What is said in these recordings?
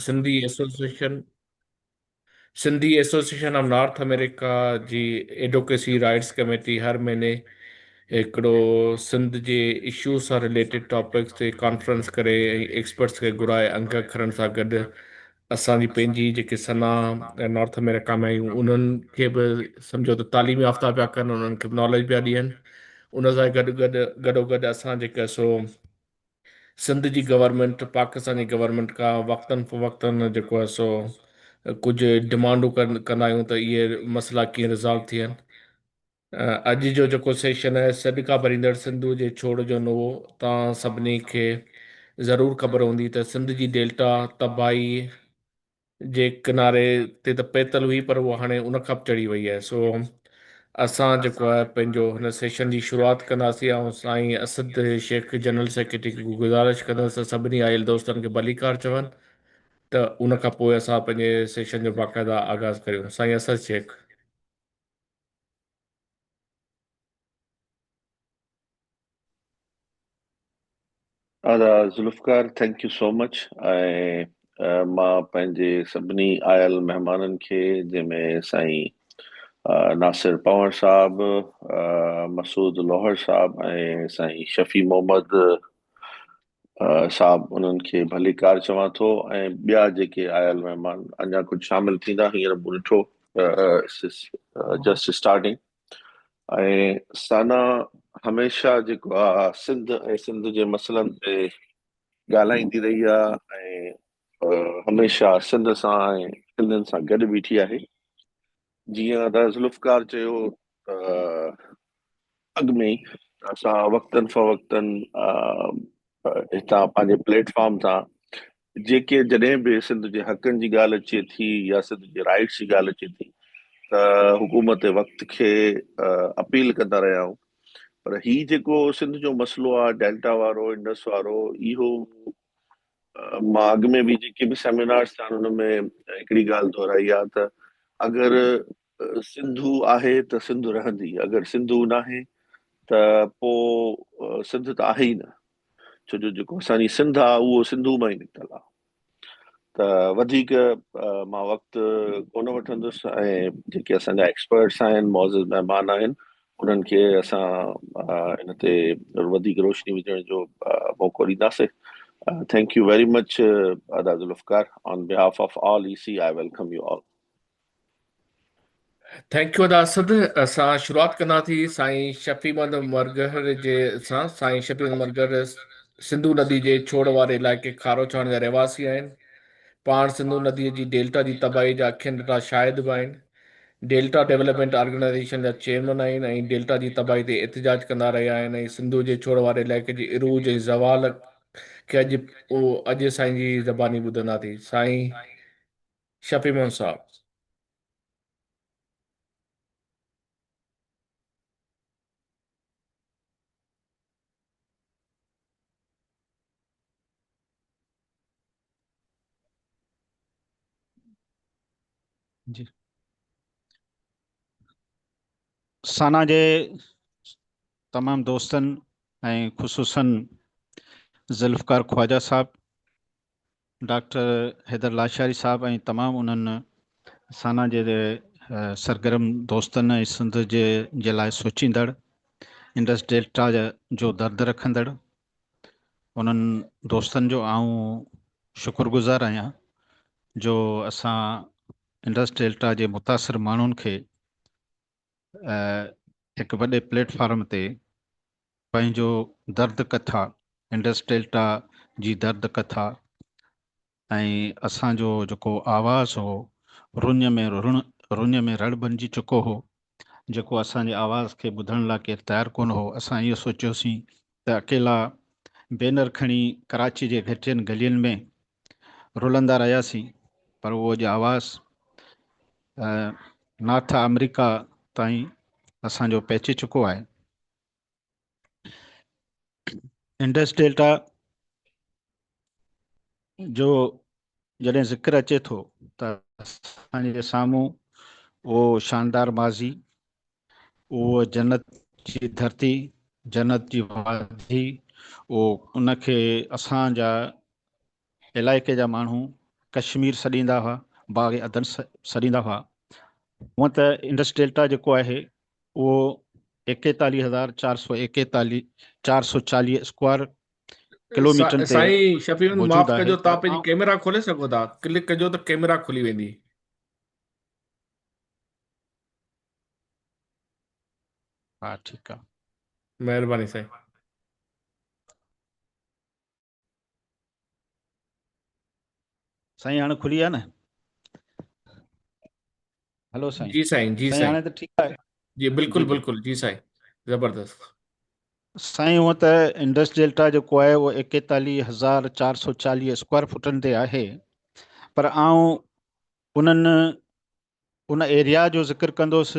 Sindhi association Sindhi association of North America جي advocacy rights committee هر مهيني هڪڙو سنڌ جي اشوز سان رليٽيڊ ٽاپڪس تي ڪانفرنس ڪري ۽ ايڪسپرٽس کي گهرائي انگ اکرن سان گڏ اسان جي پنهنجي جيڪي سنا نارٿ آمريڪا ۾ آهيون انهن کي به سمجهو ته تعليم يافته پيا ڪن انهن کي به ناليج پيا ڏين ان سان گڏ گڏ گڏو گڏ اسان جيڪا سو سنڌ جي گورنمينٽ پاڪستان جي گورنمينٽ کان وقتن فوقتن جيڪو آهي سو ڪجهه ڊمانڊون ڪندا آهيون ته اهي مسئلا ڪيئن ريزالو ٿين. اڄ جو جيڪو سيشن آهي سڏڪا ڀريندڙ سنڌو جي ڇوڙ جو نوو تان سڀني کي ضرور خبر هوندي ته سنڌ جي ڊيلٽا تباهي جي ڪناري تي ته پهتل هئي پر اها هاڻي ان کان به چڙهي وئي آهي سو اسان جيڪو آهي پنهنجو هن سيشن جي شروعات ڪنداسين. آئون سائين اسد شيخ جنرل سيڪريٽري کي گذارش ڪندس ته سڀني آيل دوستن کي ڀليڪار چون ته ان کان پوء اسان پنهنجي سيشن جو باقاعده آغاز ڪريون. سائين اسد شيخ. ادا Zulfiqar thank you so much ۽ مان پنهنجي سڀني آيل مهمانن کي جنهن ۾ سائين ناصر پنور صاحب، مسعود لوهر صاحب ۽ سائين شفيع محمد صاحب انهن کي ڀليڪار چوان ٿو ۽ ٻيا جيڪي آيل مهمان اڃا ڪجهه شامل ٿيندا هينئر مون ڏٺو جسٽ اسٽارٽنگ ۽ سانا هميشه جيڪو آ سنڌ ۽ سنڌ جي مسئلن تي ڳالهائيندي رهي آ ۽ هميشه سنڌ سان ۽ سنڌين سان گڏ بيٺي آهي. جيئن ادا ذوالفقار چيو ته اڳ ۾ ئي اسان وقتن فوقتن هتان پنهنجي پليٽ فارم تان جيڪي جڏهن به سنڌ جي حقن جي ڳالهه اچي ٿي يا سنڌ جي رائٽس جي ڳالهه اچي ٿي ته حڪومت وقت کي اپيل ڪندا رهيا آهيون پر هي جيڪو سنڌ جو مسئلو آهي ڊيلٽا وارو انڊس وارو اهو مان اڳ ۾ به جيڪي به سيمينارس ٿيا آهن ان ۾ هڪڙي ڳالهه دهرائي آهي ته اگر سنڌو آهي ته سنڌ رهندي، اگر سنڌو ناهي ته پوء سنڌ ته آهي ئي نه، ڇو جو جيڪو اسان جي سنڌ آهي اهو سنڌو مان ئي نڪتل آهي. ته وڌيڪ مان وقت ڪونه وٺندس ۽ جيڪي اسان جا ايڪسپرٽس آهن، معزز مهمان آهن، انهن کي اسان ان تي وڌيڪ روشني وجهڻ جو موقعو ڏينداسين. Thank you very much ادا Zulfiqar, on behalf of all E C I welcome you all. Thank you ادا اسد. اسان شروعات ڪنداسين سائين شفيع محمد مرگهر جي سان. سائين شفيع محمد مرگهر سنڌو ندي جي ڇوڙ واري علائقي کاروڇاڻ جا رهواسي آهن. پاڻ سنڌو ندي جي ڊيلٽا جي تباهي جا اکين ڏٺا شاهد به آهن. ڊيلٽا ڊولپمينٽ آرگنائيزيشن جا چيئرمين آهن ۽ ڊيلٽا جي تباهي تي احتجاج ڪندا رهيا آهن ۽ سنڌو جي ڇوڙ واري علائقي جي عروج ۽ زوال کي اڄ اڄ سائين جي زباني ٻڌنداسين. سائين شفيع محمد صاحب. جي سانا جي تمام دوستن ۽ خصوصن ذوالفقار خواجه صاحب ڊاڪٽر حيدر لاشاري صاحب ۽ تمام انهن سانا جي سرگرم دوستن ۽ سنڌ جي جي لاء سوچيندڙ انڊس ڊيلٽا جو درد رکندڙ انهن دوستن جو آئون شڪر گذار آهيان جو اسان انڊس ڊيلٽا جي متاثر ماڻهن کي هڪ وڏي پليٽ فارم تي پنهنجو درد ڪٿا، انڊس ڊيلٽا جي درد ڪٿا ۽ اسان جو جيڪو آواز هو رڃ ۾ رڻ رڃ ۾ رڙ بنجي چڪو هو، جيڪو اسان جي آواز کي ٻڌڻ لاء ڪير تيار ڪونه هو. اسان اهو سوچيوسين ته اڪيلا بينر کڻي ڪراچي جي گهٽين گلين ۾ رلندا رهياسين پر اهو اڄ آواز نارٿ آمريڪا تائين اسان جو پهچي چڪو آهي. انڊس ڊيلٽا جو جڏهن ذڪر اچي ٿو ته اسان جي سامهون اهو شاندار ماضي، اهو جنت جي ڌرتي، جنت جي وادي، اهو ان کي اسان جا علائقي جا ماڻهو ڪشمير سڏيندا هئا، باغ عدن سڏيندا هئا. هونء ته انڊس ڊيلٽا جيڪو آهي اهو 41441، 440 اسڪوائر ڪلوميٽرن تي سائين شفيع احمد موجود معاف آهي ڪجو ته توهان پنهنجي ڪيميرا کولي سگهو ٿا ڪلڪ ڪجو ته ڪيميرا کلي ويندي. ها ٺيڪ آ. مهرباني سائين. سائين هاڻي کلي آ نه. هلو سائين. جي سائين جي سائين سائين. هاڻي ته ٺيڪ آهي. جي بلڪل جي جي. بلڪل جي سائين زبردست. سائين هونء ته انڊس ڊيلٽا جيڪو آهي اهو 41440 اسڪوائر فوٽن تي آهي پر آئون انهن ان ايريا جو ذڪر ڪندوس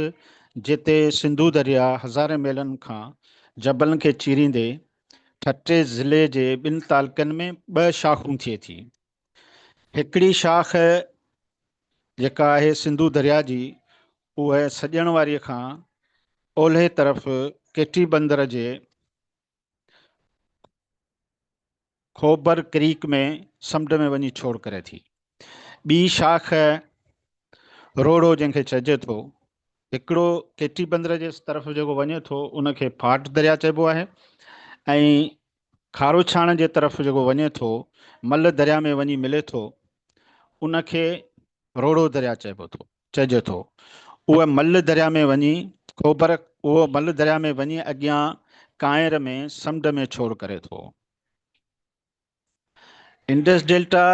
جتي سنڌو درياء هزارين ميلن کان جبلن کي چيريندي ٺٽي ضلعي جي ٻن تعلقن ۾ ٻه شاخون ٿئي ٿي. هڪڙي شاخ جيڪا آهي سنڌو درياء جي اها سڄڻ واري کان اولهه طرف ڪيٽي بندر جي کوبر ڪريڪ ۾ سمنڊ ۾ وڃي ڇوڙ ڪري ٿي. ٻي شاخ روهڙو جنهن کي چئجي ٿو، هڪڙو ڪيٽي بندر جي طرف جيڪو وڃي ٿو ان کي ڦاٽ درياء چئبو آهي ۽ کاروڇاڻ جي طرف جيڪو وڃي ٿو مل درياء ۾ وڃي ملي ٿو ان کي روهڙو درياء چئبو ٿو چئجي ٿو. اهو مل درياء ۾ وڃي کوبر اهو مل درياء ۾ وڃي اڳيان ڪانئر ۾ سمنڊ ۾ ڇوڙ ڪري ٿو. انڊس ڊيلٽا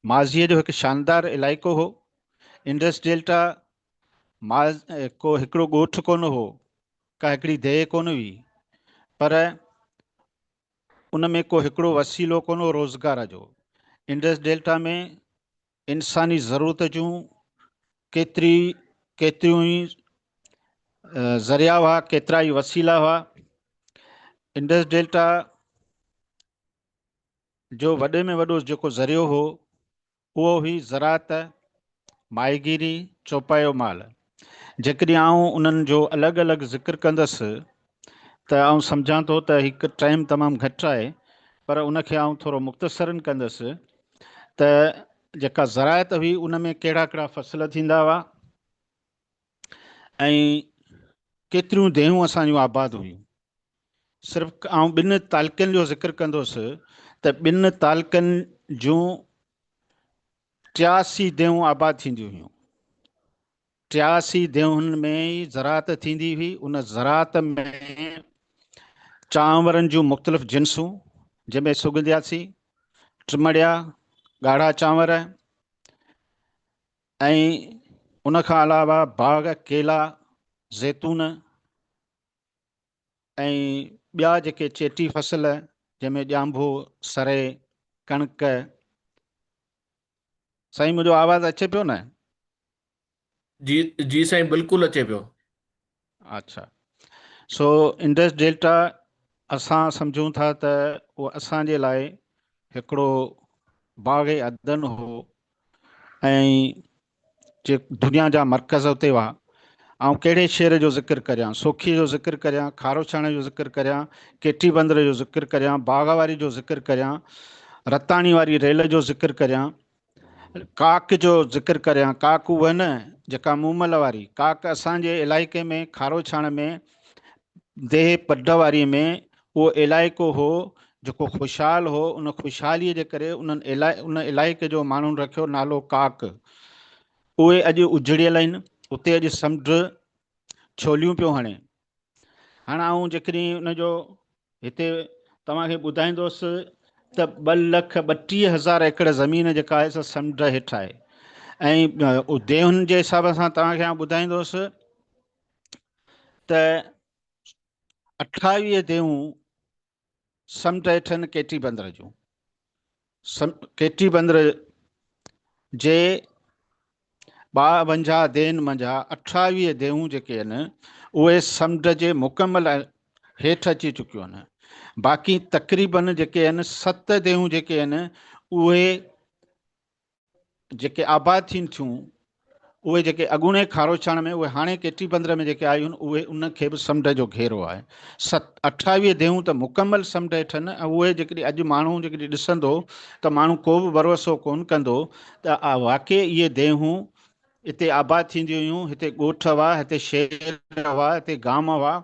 ماضيء جو هڪ شاندار علائقو هو. انڊس ڊيلٽا ماض ڪو هڪڙو ڳوٺ ڪونه هو، ڪا هڪڙي ديهه ڪونه هئي، پر ان ۾ ڪو هڪڙو وسيلو ڪونه هو روزگار جو. انڊس ڊيلٽا ۾ انساني ضرورت جون ڪيتري ڪيتريون ئي ذريعا هئا، ڪيترا ئي وسيلا هئا. انڊس ڊيلٽا جو وڏي ۾ وڏو جيڪو ذريعو هو اهو هئي زراعت، ماهيگيري، چوپايو مال. جيڪڏهن آئون انهن جو الڳ الڳ ذڪر ڪندس ته آئون سمجهان ٿو ته هڪ ٽائيم تمام گهٽ آهي پر ان کي آئون ٿورو مختصرن ڪندس ته جيڪا زراعت هئي ان ۾ ڪهڙا ڪهڙا فصل ٿيندا هئا ۽ ڪيتريون ديهون اسان جون آباد هيون. صرف آئون ٻن تعلقن جو ذڪر ڪندس ته ٻن تعلقن جون 83 ديهون آباد ٿينديون هيون. 83 ديهن ۾ ئي زراعت ٿيندي هئي. ان زراعت ۾ چانورن جون مختلف جنسون جنهن ۾ سڳندياسي، ٽمڙيا، ڳاڙها چانور ۽ ان کان علاوه باغ، ڪيلا، زيتون ۽ ٻيا جيڪي چيٽي فصل جنهن ۾ ڄانڀو، سري، ڪڻڪ. سائين منهنجو آواز اچي پيو نه؟ جي جي سائين بلڪل اچي پيو. اڇا سو انڊس ڊيلٽا اسان سمجهون ٿا ته اهو اسان جي لاء هڪڙو باغ عدن هو ۽ جي دنيا جا مرڪز اتي هئا. آئون ڪهڙي شهر جو ذڪر ڪريان، سوکي جو ذڪر ڪريان، کاروڇاڻي جو ذڪر ڪريان، ڪيٽي بندر جو ذڪر ڪريان، باغ واري جو ذڪر ڪريان، رتاڻي واري ريل جو ذڪر ڪريان، ڪاڪ جو ذڪر ڪريان، ڪاڪ اها نه جيڪا مومل واري، ڪاڪ اسان جي علائقي ۾ کاروڇاڻ ۾ ديهه پڊ واري ۾ اهو علائقو هو جيڪو خوشحال هو، ان خوشحاليء جي ڪري انهن ان علائقي جو ماڻهن رکيو نالو ڪاڪ. اهي اڄ اجڙيل آهن، اتي اڄ سمنڊ ڇوليون پيو هڻي. هاڻ آئون جيڪڏهن ان جو هتي توهان کي ٻڌائيندوس ته 2,32,000 ايڪڙ زمين جيڪا آهي سا سمنڊ هيٺ آهي ۽ ديهن جي حساب سان توهان کي آئون ٻڌائيندوس ته 28 ديهون سمنڊ هيٺ آهن ڪيٽي بندر جون. ڪيٽي بندر جي 52 ديهن منجهان 28 ديهون جيڪي آهن اهي سمنڊ جي مڪمل هيٺ اچي چڪيون آهن. باقي تقريبن جيڪي آهن 7 ديهون جيڪي آهن اهي جيڪي آباد ٿين ٿيون اهي جيڪي اڳوڻي کاروڇاڻ ۾ اهي هاڻي ڪيٽي بندر ۾ جيڪي آيون آهن اهي ان کي به سمنڊ جو گهيرو آهي. ست 28 ديهون ته مڪمل سمنڊ هيٺ آهن ۽ اهي جيڪڏهن اڄ ماڻهو جيڪڏهن ڏسندو ته ماڻهو ڪو به ڀروسو ڪونه ڪندو ته واقعي اهي ديهون اتي آباد ٿينديون هيون، هتي ڳوٺ هئا، هتي شهر هئا، هتي گام هئا،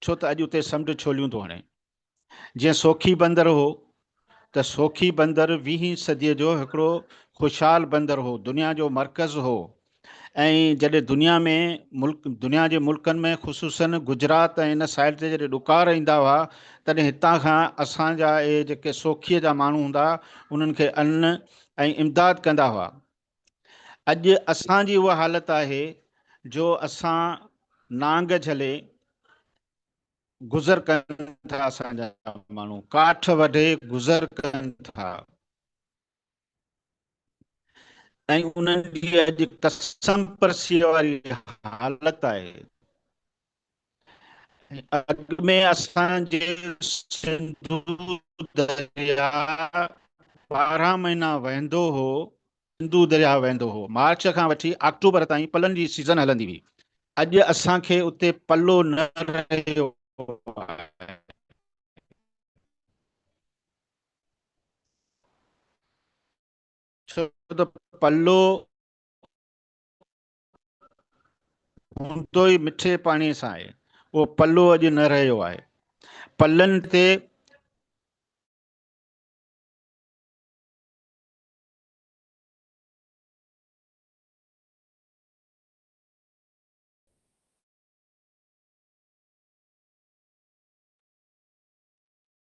ڇو ته اڄ اتي سمنڊ ڇوليون ٿو هڻي. جيئن سوکي بندر هو ته سوکي بندر ويهين صديء جو هڪڙو خوشحال بندر هو، دنيا جو مرڪز هو ۽ جڏهن دنيا ۾ ملڪ دنيا جي ملڪن ۾ خصوصاً گجرات ۽ ان سائيڊ تي جڏهن ڏڪار ايندا هئا تڏهن هتان کان اسان جا اهي جيڪي سوکيء جا ماڻهو هوندا انهن کي ان ۽ امداد ڪندا هئا. اڄ اسان جي اها حالت آهي جو اسان نانگ جهلي گذر ڪن ٿا اسان جا ماڻهو ڪاٺ وڍي گذر ڪن ٿا ۽ انهن جي اڄ قسم پرسيء واري حالت آهي. اڳ ۾ اسان جي سنڌو درياء 12 مهينا وهندو هو، سنڌو درياء وهندو هو، مارچ کان وٺي آڪٽوبر تائين پلن جي سيزن هلندي هئي، اڄ اسان کي اتي پلو نه رهيو آهي. ڇو ته پلو هوندو ئي مٺي پاڻي سان آهي، اهو پلو اڄ نه رهيو آهي. پلن تي.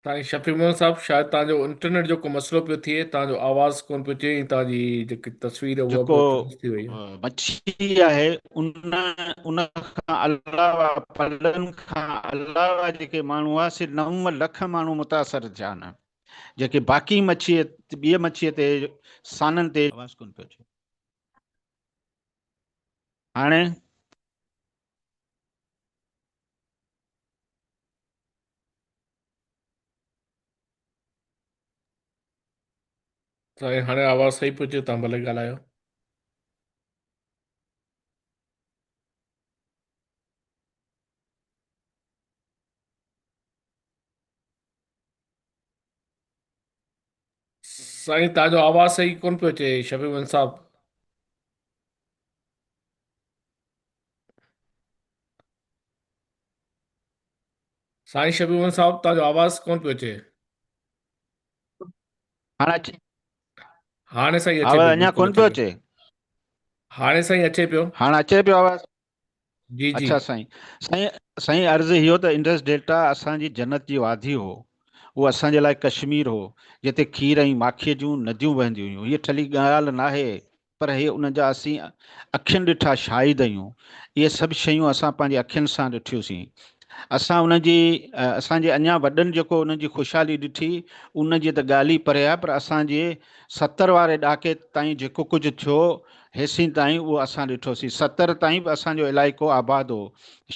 سائين شفيع محمد صاحب شايد توهان جو انٽرنيٽ جو ڪو مسئلو پيو ٿئي توهان جو آواز ڪون پيو اچي ۽ توهان جي جيڪي تصوير اها جيڪو به فريز ٿي وئي آهي. مڇي آهي ان ان کان علاوه پلن کان علاوه جيڪي ماڻهو هئا سي 9 لک ماڻهو متاثر ٿيا آهن جيڪي باقي مڇي ٻي مڇي تي سانن تي آواز ڪون پيو اچي هاڻي. سائين هاڻي آواز صحيح پيو اچي توهان ڀلي ڳالهايو. سائين توهان جو آواز صحيح ڪون پيو اچي شفيع محمد صاحب. سائين شفيع محمد صاحب توهان جو آواز ڪون پيو اچي. هاڻي اچي هاڻي سائين اچي آواز پيو اڃا بلڪل ڪون اچي پيو پيو. اچي. هاڻي سائين اچي پيو. هاڻي اچي پيو آواز. جي جي. اڇا سائين سائين سائين عرض اهو ته انڊس ڊيلٽا اسان جي جنت جي وادي هو اهو اسان جي لاء ڪشمير هو جتي کير ۽ ماکيء جون نديون وهنديون هيون هيء ٺلهي ڳالهه ناهي پر هي ان جا اسين اکين ڏٺا شاهد آهيون اهي سڀ شيون اسان پنهنجي اکين سان ڏٺيوسين اسان ان جي اسان جي اڃا وڏن جيڪو ان جي خوشحالي ڏٺي ان جي ته ڳالهه ئي پري آهي پر اسان جي 70 واري ڏهاڪي تائين جيڪو ڪجهه ٿيو هيسين تائين اهو اسان ڏٺوسين. 70 تائين به اسان جو علائقو آباد هو.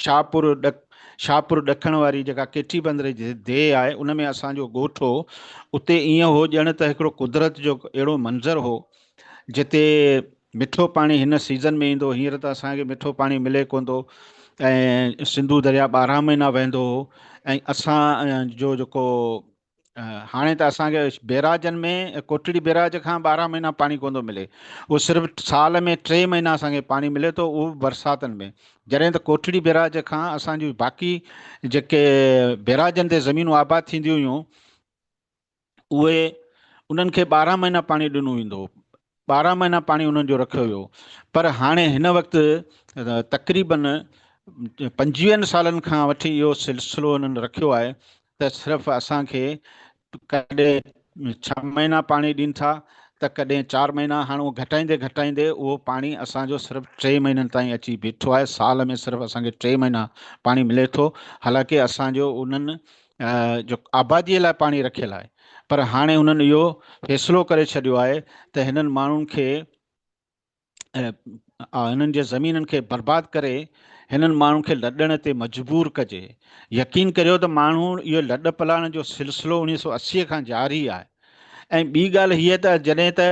شاهپور ڏک شاهپور ڏکڻ واري جيڪا ڪيٽي بندر جي ديهه آهي ان ۾ اسان جو ڳوٺ هو. اتي ائين هو ڄڻ ته هڪڙو قدرت جو اهڙو منظر هو جتي مٺو پاڻي هن سيزن ۾ ايندو هو. هينئر ته اسان کي مٺو پاڻي ملي ڪونه ٿو ۽ سنڌو درياء 12 مهينا وهندو هو ۽ اسان جو جيڪو هاڻي ته اسان کي بيراجن ۾ ڪوٽڙي بيراج کان 12 مهينا پاڻي ڪونه ٿو ملي اهو صرف سال ۾ 3 مهينا اسان کي پاڻي ملي ٿو اهو به برساتن ۾ جڏهن ته ڪوٽڙي بيراج کان اسان جون باقي جيڪي بيراجن تي زمينون آباد ٿينديون هيون اهي انهن کي 12 مهينا پاڻي ڏنو ويندو هو 12 مهينا پاڻي انهن جو رکيو ويو پر هاڻي هن وقت تقريبن 25 سالن کان وٺي اهو سلسلو انهن رکيو آهي ته صرف اسان کي ڪڏهن ڇهه مهينا پاڻي ڏين ٿا ته ڪڏهن چار مهينا، هاڻ اهو گهٽائيندي گهٽائيندي اهو پاڻي اسان جو صرف ٽي مهينن تائين اچي بيٺو آهي. سال ۾ صرف اسان کي ٽي مهينا پاڻي ملي ٿو، حالانڪه اسان جو انهن جو آبادي لاء پاڻي رکيل آهي پر هاڻي انهن اهو فيصلو ڪري ڇڏيو آهي ته هنن ماڻهن کي هنن جي زمينن کي برباد ڪري هنن ماڻهن کي لڏڻ تي مجبور ڪجي. يقين ڪريو ته ماڻهو اهو لڏ پلاڻ جو سلسلو 1980 کان جاري آهي ۽ ٻي ڳالهه هيء ته جڏهن ته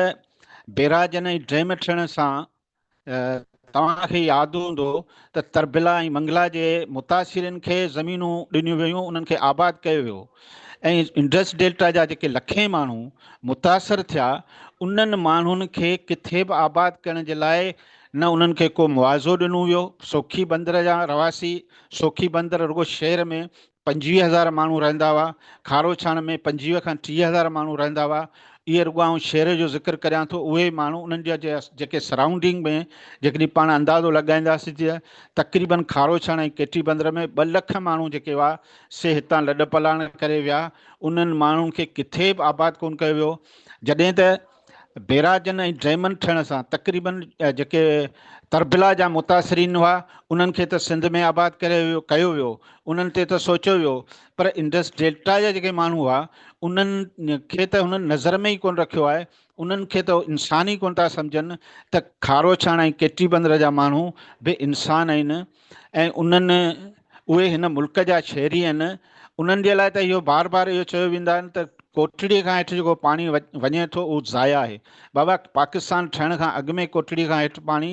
بيراجن ۽ ڊيم ٺهڻ سان توهان کي ياد هوندو ته تربلا ۽ منگلا جي متاثرين کي زمينون ڏنيون ويون، انهن کي آباد ڪيو ويو ۽ انڊس ڊيلٽا جا جيڪي لکين ماڻهو متاثر ٿيا، انهن ماڻهن کي ڪٿي به آباد ڪرڻ جي لاء نه انهن کي ڪو معاوضو ڏنو ويو. سوکي بندر جا رهواسي، سوکي بندر رڳو شهر ۾ 25 هزار ماڻهو رهندا هئا، کاروڇاڻ ۾ 25 کان 30 هزار ماڻهو رهندا هئا، اهي رڳو آئون شهر جو ذڪر ڪريان ٿو، اهي ماڻهو انهن جا جيڪي سرائونڊنگ ۾ جيڪڏهن پاڻ اندازو لڳائينداسين ته تقريبن کاروڇاڻ ۽ ڪيٽي بندر ۾ 2 لک ماڻهو جيڪي هئا سي هتان لڏ پلاڻ ڪري ويا، انهن ماڻهن کي ڪٿي به آباد ڪونه ڪيو ويو، جڏهن ته بيراجن ۽ ڊيمن ٺهڻ سان تقريبن جيڪي تربلا جا متاثرين هئا انهن کي ته سنڌ ۾ آباد ڪري ويو ڪيو ويو انهن تي ته سوچيو ويو پر انڊس ڊيلٽا جا جيڪي ماڻهو هئا انهن کي ته هنن نظر ۾ ئي ڪونه رکيو آهي انهن کي ته انسان ئي ڪونه ٿا سمجهن ته کاروڇاڻ ۽ ڪيٽي بندر جا ماڻهو به انسان آهن ۽ انهن اهي هن ملڪ جا شهري آهن انهن جي لاء ته اهو بار بار اهو چيو ويندا آهن ته ڪوٽڙي کان هيٺ جيڪو پاڻي وڃي ٿو اهو ضايع آهي بابا پاڪستان ٺهڻ کان اڳ ۾ ڪوٽڙي کان هيٺ پاڻي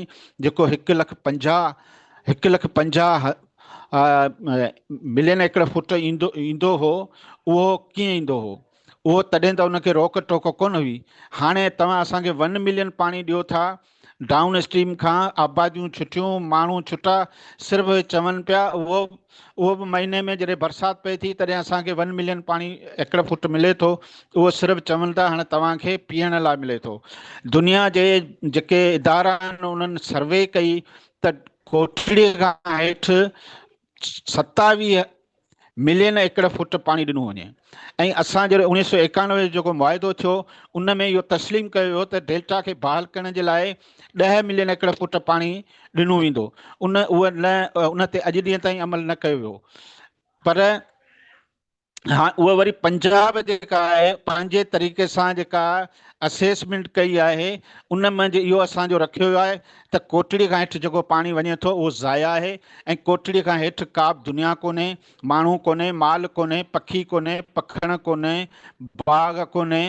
جيڪو هڪ لک پنجاهه هڪ لک پنجاهه ملين ايڪڙ فوٽ ايندو ايندو هو اهو ڪيئن ايندو هو اهو تڏهن ته ان کي روڪ ٽوڪ ڪونه هئي هاڻي توهان اسان کي ون ملين پاڻي ڏيو ٿا ڊائون اسٽريم کان آباديون ڇٽيون، ماڻهو ڇٽا، صرف چون پيا اهو اهو به مهيني ۾ جڏهن برسات پئي ٿي تڏهن اسان کي ون ملين پاڻي ايڪڙ فوٽ ملي ٿو اهو صرف چون ٿا هاڻي توهان کي پيئڻ لاء ملي ٿو. دنيا جي جيڪي ادارا آهن انهن سروي ڪئي ته ڪوٽڙي کان هيٺ 27 ملين ايڪڙ فوٽ پاڻي ڏنو وڃي ۽ اسان جڏهن 1991 جو جيڪو معاهدو ٿيو ان ۾ اهو تسليم ڪيو ويو ته ڊيلٽا کي بحال ڪرڻ جي لاء 10 ملين ايڪڙ فوٽ پاڻي ڏنو ويندو ان اهو نه ان تي اڄ ڏينهن تائين عمل نه ڪيو ويو پر ها اهو وري پنجاب جيڪا آهي پنهنجي طريقي سان جيڪا اسيسمينٽ ڪئي آهي ان منجهه اهو اسان جو رکيو ويو آهي ته ڪوٽڙي کان هيٺ جيڪو پاڻي وڃي ٿو اهو ضايع آهي ۽ ڪوٽڙي کان هيٺ ڪا به دنيا ڪونهي، ماڻهو ڪونهي، مال ڪونهي، پکي ڪونهي، پکڻ ڪونهي، باغ ڪونهي،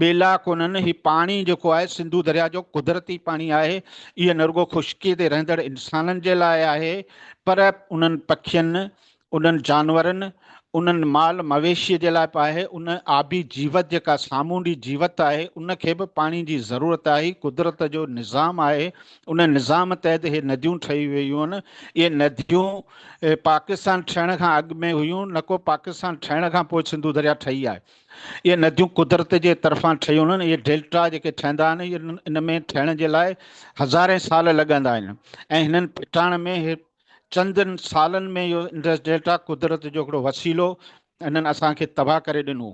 ٻيلا ڪونهن، هي پاڻي جيڪو آهي سنڌو درياء جو قدرتي پاڻي آهي، اهو نه رڳو خشڪي تي رهندڙ انسانن جي لاء آهي پر انهن پکين، انهن جانورن، انهن مال مويشيء جي لاء به آهي، ان آبي جيوت جيڪا سامونڊي جيوت آهي، ان کي به پاڻي جي ضرورت آهي، قدرت جو نظام آهي، ان نظام تحت اهي نديون ٺهي ويون آهن، اهي نديون پاڪستان ٺهڻ کان اڳ ۾ هيون، نه ڪو پاڪستان ٺهڻ کان پوء سنڌو درياء ٺهي آهي. اهي نديون قدرت جي طرفان ٺهيون آهن، اهي ڊيلٽا جيڪي ٺهندا آهن، ان ۾ ٺهڻ جي لاء هزارين سال لڳندا آهن ۽ هنن ڦٽاڻ ۾ چندن سالن ۾ اهو انڊس ڊيلٽا قدرت جو هڪڙو وسيلو انهن اسان کي تباهه ڪري ڏنو.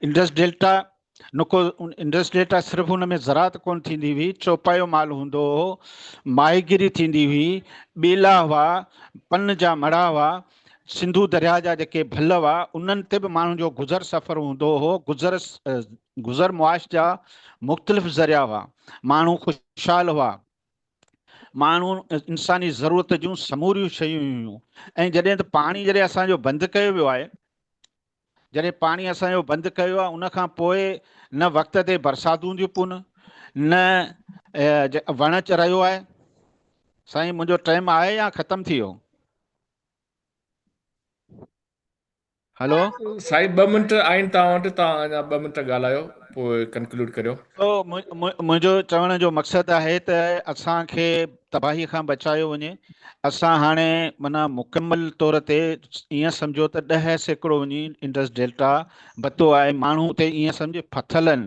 انڊس ڊيلٽا نڪو انڊس ڊيلٽا صرف ان ۾ زراعت ڪونه ٿيندي هئي، چوپايو مال هوندو هو، ماهيگيري ٿيندي هئي، ٻيلا هئا، پن جا مڙها هئا، سنڌو درياهه جا جيڪي ڀل هئا انهن تي به ماڻهن جو گذر سفر هوندو هو، گذر گذر معاش جا مختلف ذريعا هئا، ماڻهو خوشحال هئا. ماڻهو انساني ضرورت جون سموريون شيون هيون ۽ جڏهن ته پاڻي جڏهن اسان جو بند ڪيو ويو آهي جڏهن پاڻي اسان جو بند ڪيو آهي ان کان پوء نه وقت تي برساتون ٿيون پون نه وڻ رهيو آهي سائين منهنجو ٽائيم آهي يا ختم ٿي ويو هلو. سائين ٻه منٽ آهن توهان وٽ توهان اڃا ٻه منٽ ڳالهايو پوء ڪنڪلوڊ ڪريو. سو منهنجو چوڻ جو مقصد آهي ته اسان کي تباهي کان بچايو وڃي اسان هاڻي معنيٰ مڪمل طور تي ائين سمجهو ته 10% وڃي انڊس ڊيلٽا بتو آهي ماڻهو اتي ائين سمجهه ڦٿل آهن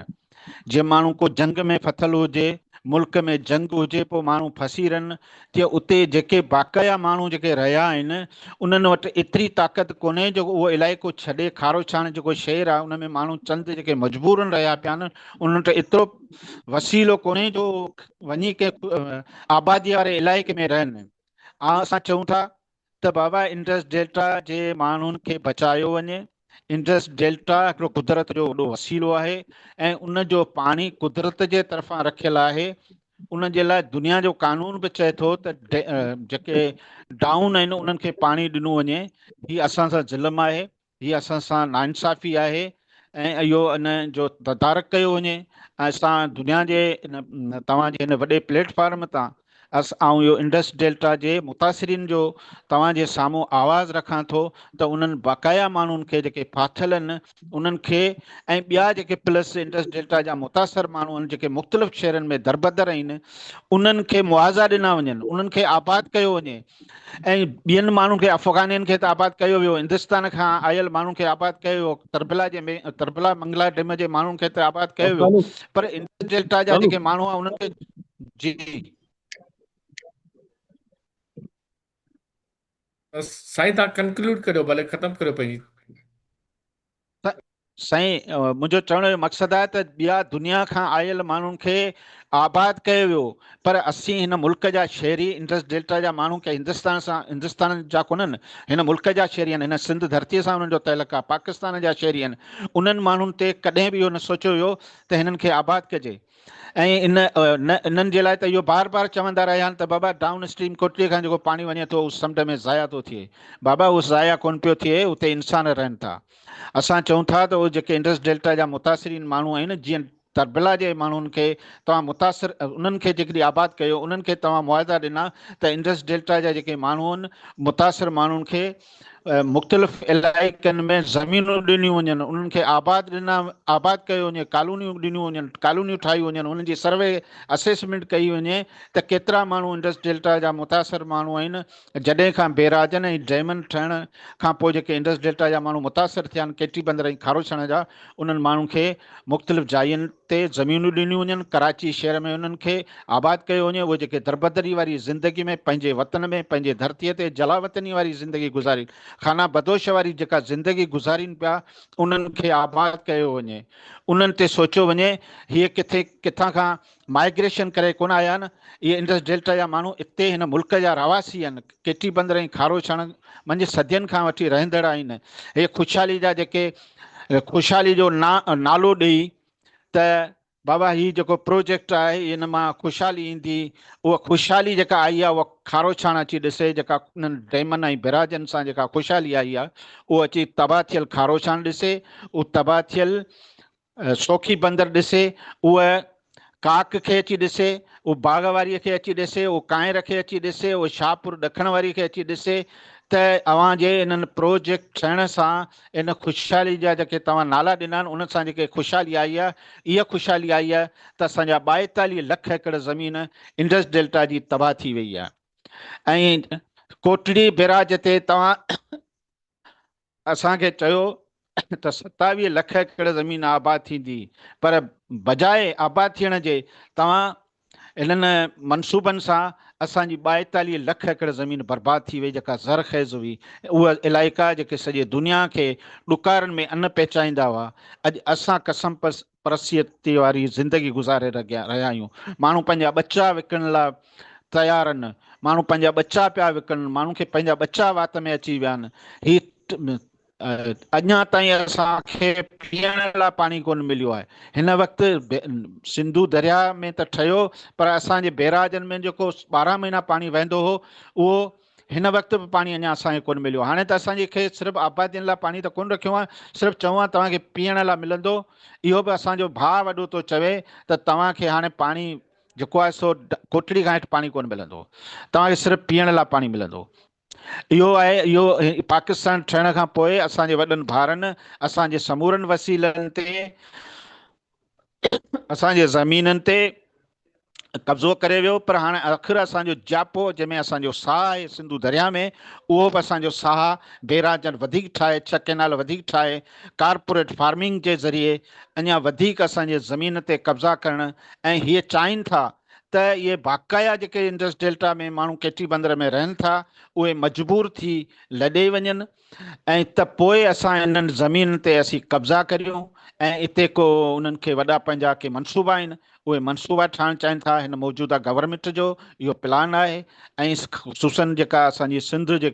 جي ماڻهو ڪو جنگ ۾ ڦٿل هجي، ملڪ ۾ جنگ هجي پوء ماڻهو ڦسي رهن تيئن اتي جيڪي باقايا ماڻهو جيڪي رهيا آهن انهن وٽ ايتري طاقت ڪونهي جو اهو علائقو ڇڏي کاروڇاڻ جيڪو شهر آهي ان ۾ ماڻهو چند جيڪي مجبورن رهيا پيا آهن انهن وٽ ايترو وسيلو ڪونهي جو وڃي ڪنهن آبادي واري علائقي ۾ رهن. اسان چئون ٿا ته بابا انڊس ڊيلٽا جي ماڻهن کي بچايو وڃي، انڊس ڊيلٽا هڪڙو قدرت جو وڏو وسيلو آهي ۽ ان جو پاڻي قدرت جي طرفان رکيل آهي، ان جي لاء دنيا جو قانون به چئي ٿو ته جيڪي ڊائون آهن انهن کي پاڻي ڏنو وڃي، هي اسان سان ظلم آهي، هي اسان سان ناانصافي آهي ۽ اهو ان جو تدارڪ ڪيو وڃي ۽ اسان دنيا جي ان توهان جي هن وڏي پليٽ فارم تان آئون اهو انڊس ڊيلٽا جي متاثرين جو توهان جي سامهون آواز رکان ٿو ته انهن بقايا ماڻهن کي جيڪي ڦاٿل آهن انهن کي ۽ ٻيا جيڪي پلس انڊس ڊيلٽا جا متاثر ماڻهو آهن جيڪي مختلف شهرن ۾ دربدر آهن انهن کي معاوضا ڏنا وڃن، انهن کي آباد ڪيو وڃي ۽ ٻين ماڻهن کي افغانين کي ته آباد ڪيو ويو، هندستان کان آيل ماڻهن کي آباد ڪيو ويو، تربلا جي تربلا منگلا ڊيم جي ماڻهن کي ته آباد ڪيو ويو پر انڊس ڊيلٽا جا جيڪي ماڻهو آهن انهن کي جي. سائين تان ڪنڪلوڊ ڪريو ڀلي ختم ڪريو پنهنجي. سائين منهنجو چوڻ جو مقصد آهي ته ٻيا دنيا کان آيل ماڻهن کي آباد ڪيو ويو پر اسين هن ملڪ جا شهري انڊس ڊيلٽا جا ماڻهو ڪي هندستان سان هندستان جا ڪونهن هن ملڪ جا شهري آهن هن سنڌ ڌرتي سان انهن جو تعلق آهي پاڪستان جا شهري آهن انهن ماڻهن تي ڪڏهن به اهو نه سوچيو ويو ته هنن کي آباد ڪجي ۽ ان نه انهن جي لاء ته اهو بار بار چوندا رهيا آهن ته بابا ڊائون اسٽريم ڪوٽڙي کان جيڪو پاڻي وڃي ٿو اهو سمنڊ ۾ ضايع ٿو ٿئي. بابا اهو ضايع ڪونه پيو ٿئي اتي انسان رهن ٿا. اسان چئون ٿا ته اهي جيڪي انڊس ڊيلٽا جا متاثرين ماڻهو آهن جيئن تربلا جي ماڻهن کي توهان متاثر انهن کي جيڪڏهن آباد ڪيو انهن کي توهان معاوضا ڏنا ته انڊس ڊيلٽا جا جيڪي ماڻهو آهن متاثر ماڻهن کي مختلف علائقن ۾ زمينون ڏنيون وڃن، انهن کي آباد ڏنا آباد ڪيو وڃي، ڪالونيون ڏنيون وڃن، ڪالونيون ٺاهيون وڃن، انهن جي سروي اسيسمينٽ ڪئي وڃي ته ڪيترا ماڻهو انڊس ڊيلٽا جا متاثر ماڻهو آهن، جڏهن کان بيراجن ۽ ڊيمن ٺهڻ کان پوء جيڪي انڊس ڊيلٽا جا ماڻهو متاثر ٿيا آهن ڪيٽي بندر ۽ کاروڇاڻ جا انهن ماڻهن کي مختلف جاين تي زمينون ڏنيون وڃن، ڪراچي شهر ۾ انهن کي آباد ڪيو وڃي، اهي جيڪي دربدري واري زندگي ۾ پنهنجي وطن ۾ پنهنجي ڌرتيء تي جلاوطني واري زندگي گذارين، خانه بدوش واري جيڪا زندگي گذارين پيا، انهن کي آباد ڪيو وڃي، انهن تي سوچيو وڃي، هيء ڪٿي ڪٿان کان مائگريشن ڪري ڪونه آيا آهن، اهي انڊس ڊيلٽا جا ماڻهو اتي هن ملڪ جا رهواسي آهن، ڪيٽي بندر ۽ کاروڇاڻ منجهه صدين کان وٺي رهندڙ آهن، هي خوشحالي جا جيڪي خوشحالي جو نالو ڏئي ته بابا هي جيڪو پروجيڪٽ آهي ان مان خوشحالي ايندي، اها خوشحالي جيڪا آئي آهي اها کاروڇاڻ اچي ڏسي جيڪا انهن ڊيمن ۽ بئراجن سان جيڪا خوشحالي آئي آهي اهو اچي تباهه ٿيل کاروڇاڻ ڏسي، اهو تباهه ٿيل سوکي بندر ڏسي، اهو ڪاڪ کي اچي ڏسي، اهو باغ واريء کي اچي ڏسي، اهو ڪانئر کي اچي ڏسي، اهو شاهپور ڏکڻ واري کي اچي ڏسي ته اوهان جي انهن پروجيڪٽ ٺهڻ سان ان خوشحالي جا جيڪي توهان نالا ڏنا آهن انهن سان جيڪي خوشحالي آئي آهي اها خوشحالي آئي آهي ته اسان جا 42 لک ايڪڙ زمين انڊس ڊيلٽا جي تباهه ٿي وئي آهي ۽ ڪوٽڙي بئراج تي توهان اسان کي چيو ته 27 لک ايڪڙ زمين آباد ٿيندي پر بجاء آباد ٿيڻ جي توهان انهن منصوبن سان اسان جي 42 لک ايڪڙ زمين برباد ٿي وئي جيڪا زرخيز هئي اهي علائقا جيڪي سڄي دنيا کي ڏڪارن ۾ ان پهچائيندا هئا اڄ اسان قسم پرسيتي واري زندگي گذاري رهيا آهيون. ماڻهو پنهنجا ٻچا وڪڻڻ لاء تيار آهن. ماڻهو پنهنجا ٻچا پيا وڪڻن. ماڻهن کي پنهنجا ٻچا وات ۾ اچي ويا آهن. هي اڃا تائين اسان کي پيئڻ لاء پاڻي ڪونه مليو آهي. هن وقت سنڌو درياهه ۾ ته ٺهيو پر اسان جي بيراجن ۾ جيڪو 12 مهينا پاڻي وهندو هو اهو هن وقت به پاڻي اڃا اسان کي ڪونه مليو آهي. هاڻي ته اسان جي کي صرف آبادين لاء پاڻي ته ڪونه رکيو آهي، صرف چئون آهي توهان کي پيئڻ لاء ملندو. اهو به اسان جو ڀاء وڏو ٿو چوي ته توهان کي هاڻي پاڻي جيڪو آهي سو ڪوٽڙي کان هيٺ پاڻي ڪونه ملندو، توهان کي صرف پيئڻ لاء پاڻي ملندو. اهو آهي اهو پاڪستان ٺهڻ کان پوء اسان جي وڏن ڀائرن اسان جي سمورن وسيلن تي اسان جي زمينن تي قبضو ڪري ويو پر هاڻي آخر اسان جو جياپو جنهن ۾ اسان جو ساهه آهي سنڌو درياء ۾ اهو به اسان جو ساهه بيراجن وڌيڪ ٺاهي 6 ڪينال وڌيڪ ٺاهي ڪارپوريٽ فارمنگ جي ذريعي اڃا وڌيڪ اسان جي زمين تي قبضا ڪرڻ ۽ هي چاهين ٿا ته اهي باقايا جيڪي انڊس ڊيلٽا ۾ ماڻهو ڪيٽي بندر ۾ رهن ٿا اهي مجبور ٿي لڏي وڃن ۽ ته پوء اسان انهن زمينن تي اسين قبضا ڪريون ۽ اتي ڪو انهن کي وڏا پنهنجا ڪي منصوبا آهن اهي منصوبا ٺاهڻ چاهين ٿا هن موجوده گورنمينٽ جو اهو پلان آهي ۽ خصوصن جيڪا اسان جي سنڌ جي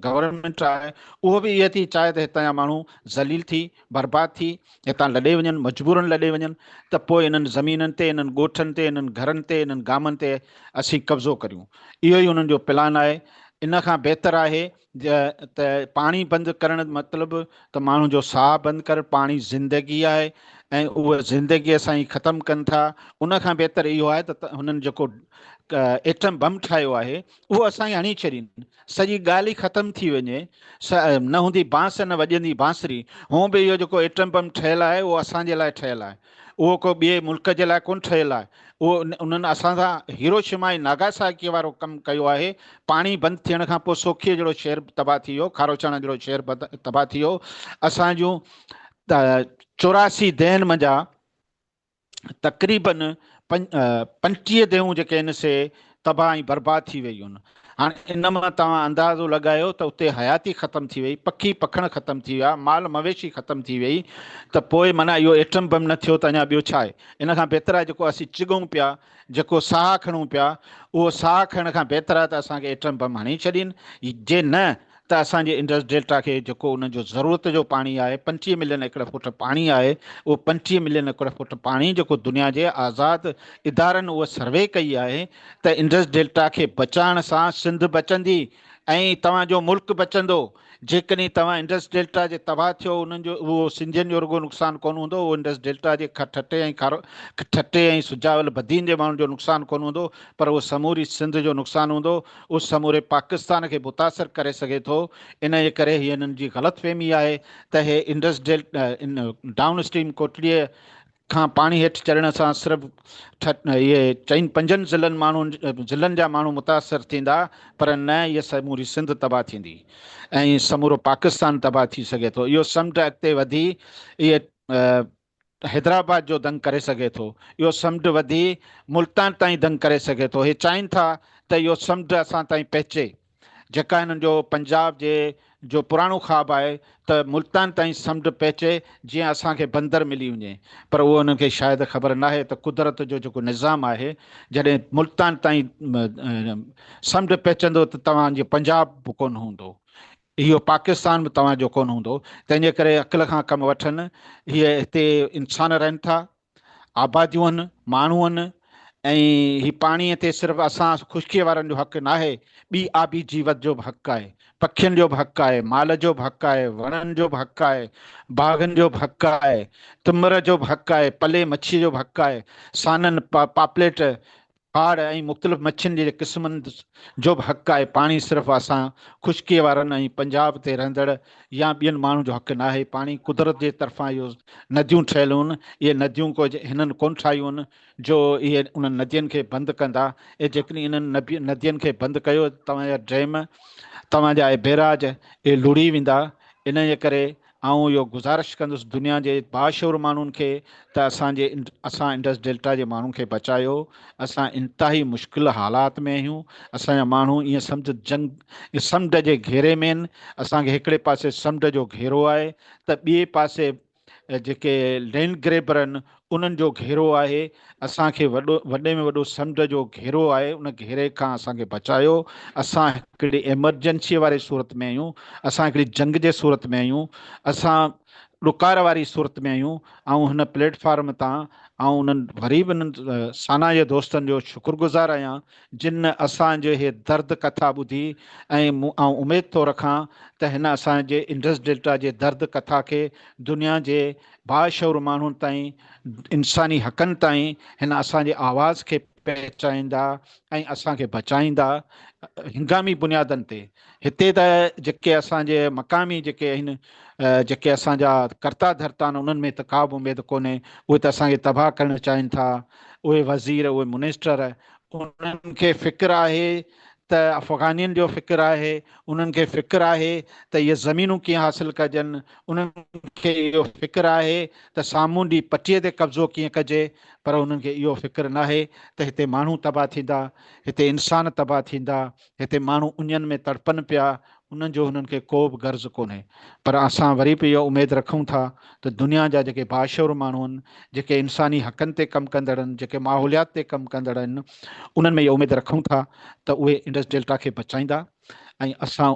گورنمينٽ آهي اهو به اهي ٿي چاهي ته هتان جا ماڻهو ذليل ٿي برباد ٿي هتان لڏي وڃن مجبورن لڏي وڃن ته پوء انهن زمينن تي انهن ڳوٺن تي انهن گهرن تي انهن گامن تي اسين قبضو ڪريون اهو ئي انهن جو پلان آهي ان کان بهتر آهي ته پاڻي بند ڪرڻ مطلب ته ماڻهو جو ساهه بند ڪر، پاڻي زندگي آهي ۽ اهي زندگي اسان جي ختم ڪن ٿا. ان کان بهتر اهو آهي ته هنن جيڪو ايٽم بم ٺاهيو آهي اهو اسان کي هڻي ڇڏين، سڄي ڳالهه ئي ختم ٿي وڃي. نه هوندي بانس نه وڄندي بانسري. هونء به اهو جيڪو ايٽم بم ٺهيل آهي اهو اسان جي لاء ٺهيل آهي، اهو ڪو ٻئي ملڪ جي لاء ڪونه ٺهيل آهي. اهو انهن اسان سان هيروشيما ۽ ناگاساڪي وارو ڪم ڪيو آهي. پاڻي بند ٿيڻ کان پوء سوکيء جهڙو شهر تباهه ٿي ويو، کاروڇاڻ جهڙو شهر تباهه ٿي ويو. اسان جون 84 ديهن منجهان تقريبن 35 ديهون جيڪي آهن سي تباهه ۽ برباد ٿي ويون آهن. هاڻ ان مان توهان اندازو لڳايو ته اتي حياتي ختم ٿي وئي، پکي پکڻ ختم ٿي ويا، مال مويشي ختم ٿي وئي ته پوء معنيٰ اهو ايٽم بم نه ٿيو ته اڃا ٻيو ڇا آهي؟ ان کان بهتر آهي جيڪو اسين چڳون پيا، جيڪو ساهه کڻون پيا، اهو ساهه کڻڻ کان بهتر آهي ته اسان کي ايٽم بم هڻي ڇڏين، جي نه ته اسان جي انڊس ڊيلٽا کي جيڪو ان جو ضرورت جو پاڻي آهي، 25 ملين ايڪڙ فوٽ پاڻي آهي، اهو 25 ملين ايڪڙ فوٽ پاڻي جيڪو دنيا جي آزاد ادارن اهو سروي ڪئي آهي ته انڊس ڊيلٽا کي بچائڻ سان سنڌ بچندي ۽ توهان جو ملڪ بچندو. جيڪڏهن توهان انڊس ڊيلٽا جي تباهه ٿيو انهن جو اهو سنڌين جو رڳو نقصان ڪونه هوندو، اهو انڊس ڊيلٽا جي ٺٽي ۽ کارو ٺٽي ۽ سجاول بدين جي ماڻهن جو نقصان ڪونه هوندو پر اهو سموري سنڌ جو نقصان هوندو، اهو سموري پاڪستان کي متاثر ڪري سگهي ٿو. ان جي ڪري هي انهن جي غلط فهمي آهي ته هي انڊس ڊيلٽا ڊائون اسٽريم ڪوٽڙيء کان پاڻي هيٺ چڙهڻ سان صرف اهي چئن پنجن ضلعن ماڻهن ضلعن جا ماڻهو متاثر ٿيندا پر نه هيء سموري سنڌ تباهه ٿيندي ۽ سمورو پاڪستان تباهه ٿي سگهي ٿو. اهو سمنڊ اڳتي وڌي اهي حيدرآباد جو دنگ ڪري سگهي ٿو. اهو سمنڊ وڌي ملتان تائين دنگ ڪري سگهي ٿو. هي چاهين ٿا ته اهو سمنڊ اسان تائين پهچي. جيڪا هنن جو پنجاب جي جو پراڻو خواب آهي ته ملتان تائين سمنڊ پهچي جيئن اسان کي بندر ملي وڃي پر اهو هنن کي شايد خبر ناهي ته قدرت جو جيڪو نظام آهي جڏهن ملتان تائين سمنڊ پهچندو ته توهان جو پنجاب به ڪونه هوندو اهو پاڪستان به توهان جو ڪونه هوندو تنهن جي ڪري عقل کان ڪم وٺن هي هتي انسان رهن ٿا آباديون آهن، ماڻهو آهن ۽ هي پاڻي تي صرف اسان خشڪيء وارن جو حق ناهي، ٻي آبي جيوت جو به حق آهي، پکين جو به حق آهي، مال جو به حق آهي، وڻن جو به حق آهي، باغن جو به حق آهي، تمر جو به حق آهي، پلي مڇيء جو به حق آهي، سانن، پاپليٽ، ڦاڙ ۽ مختلف مڇين جي قسمن جو به حق آهي، پاڻي صرف اسان خشڪيء وارن ۽ پنجاب تي رهندڙ يا ٻين ماڻهن جو حق ناهي، پاڻي قدرت جي طرفان اهو نديون ٺهيل هن، اهي نديون ڪو هنن ڪونه ٺاهيون هن جو اهي انهن ندين کي بند ڪندا، اهي جيڪڏهن انهن ندين کي بند ڪيو ته توهان جا ڊيم، توهان جا اهي بيراج اهي لڙهي ويندا، انهيء ڪري آئون اهو گذارش ڪندس دنيا جي باشعور ماڻهن کي ته اسان جي اسان انڊس ڊيلٽا جي ماڻهن کي بچايو اسان انتهائي مشڪل حالات ۾ آهيون اسان جا ماڻهو ائين سمجھ جنگ سمنڊ جي گهيري ۾ آهن اسان کي هڪڙي پاسي سمنڊ جو گهيرو آهي ته ٻئي پاسي جيڪي لينڊ گريبر آهن انهن جو گهيرو آهي اسان کي وڏو وڏي ۾ وڏو سمنڊ جو گهيرو آهي ان گهيري کان اسان کي بچايو اسان هڪڙي ايمرجنسي واري صورت ۾ آهيون اسان هڪڙي جنگ جي صورت ۾ آهيون اسان ڏڪار واري صورت ۾ آهيون آئون هن پليٽ فارم تان آئون انهن وري به انهن سانا جي دوستن جو شڪر گذار آهيان جن اسان جو هي درد ڪٿا ٻڌي ۽ آئون اميد ٿو رکان ته هن اسان جي انڊس ڊيلٽا جي درد ڪٿا کي دنيا جي باشعور ماڻهن تائين، انساني حقن تائين هن اسان جي آواز کي پهچائيندا ۽ اسان کي بچائيندا هنگامي بنيادن تي. هتي ته جيڪي اسان جي مقامي جيڪي آهن جيڪي اسان جا ڪرتا ڌرتا آهن انهن ۾ ته ڪا به اميد ڪونهي اهي ته اسان کي تباهه ڪرڻ چاهين ٿا اهي وزير اهي منسٽر انهن کي فڪر آهي ته افغانين جو فڪر آهي، انهن کي فڪر آهي ته اهي زمينون ڪيئن حاصل ڪجن، انهن کي اهو فڪر آهي ته سامونڊي پٽي تي قبضو ڪيئن ڪجي، پر انهن کي اهو فڪر ناهي ته هتي ماڻهو تباهه ٿيندا، هتي انسان تباهه ٿيندا، هتي ماڻهو اڃن ۾ تڙپن پيا، انهن جو هنن کي ڪو به غرض ڪونهي. پر اسان وري به اها اميد رکون ٿا ته دنيا جا جيڪي باشعور ماڻهو آهن، جيڪي انساني حقن تي ڪم ڪندڙ آهن، جيڪي ماحوليات تي ڪم ڪندڙ آهن، انهن ۾ اها اميد رکون ٿا ته اهي انڊس ڊيلٽا کي بچائيندا ۽ اسان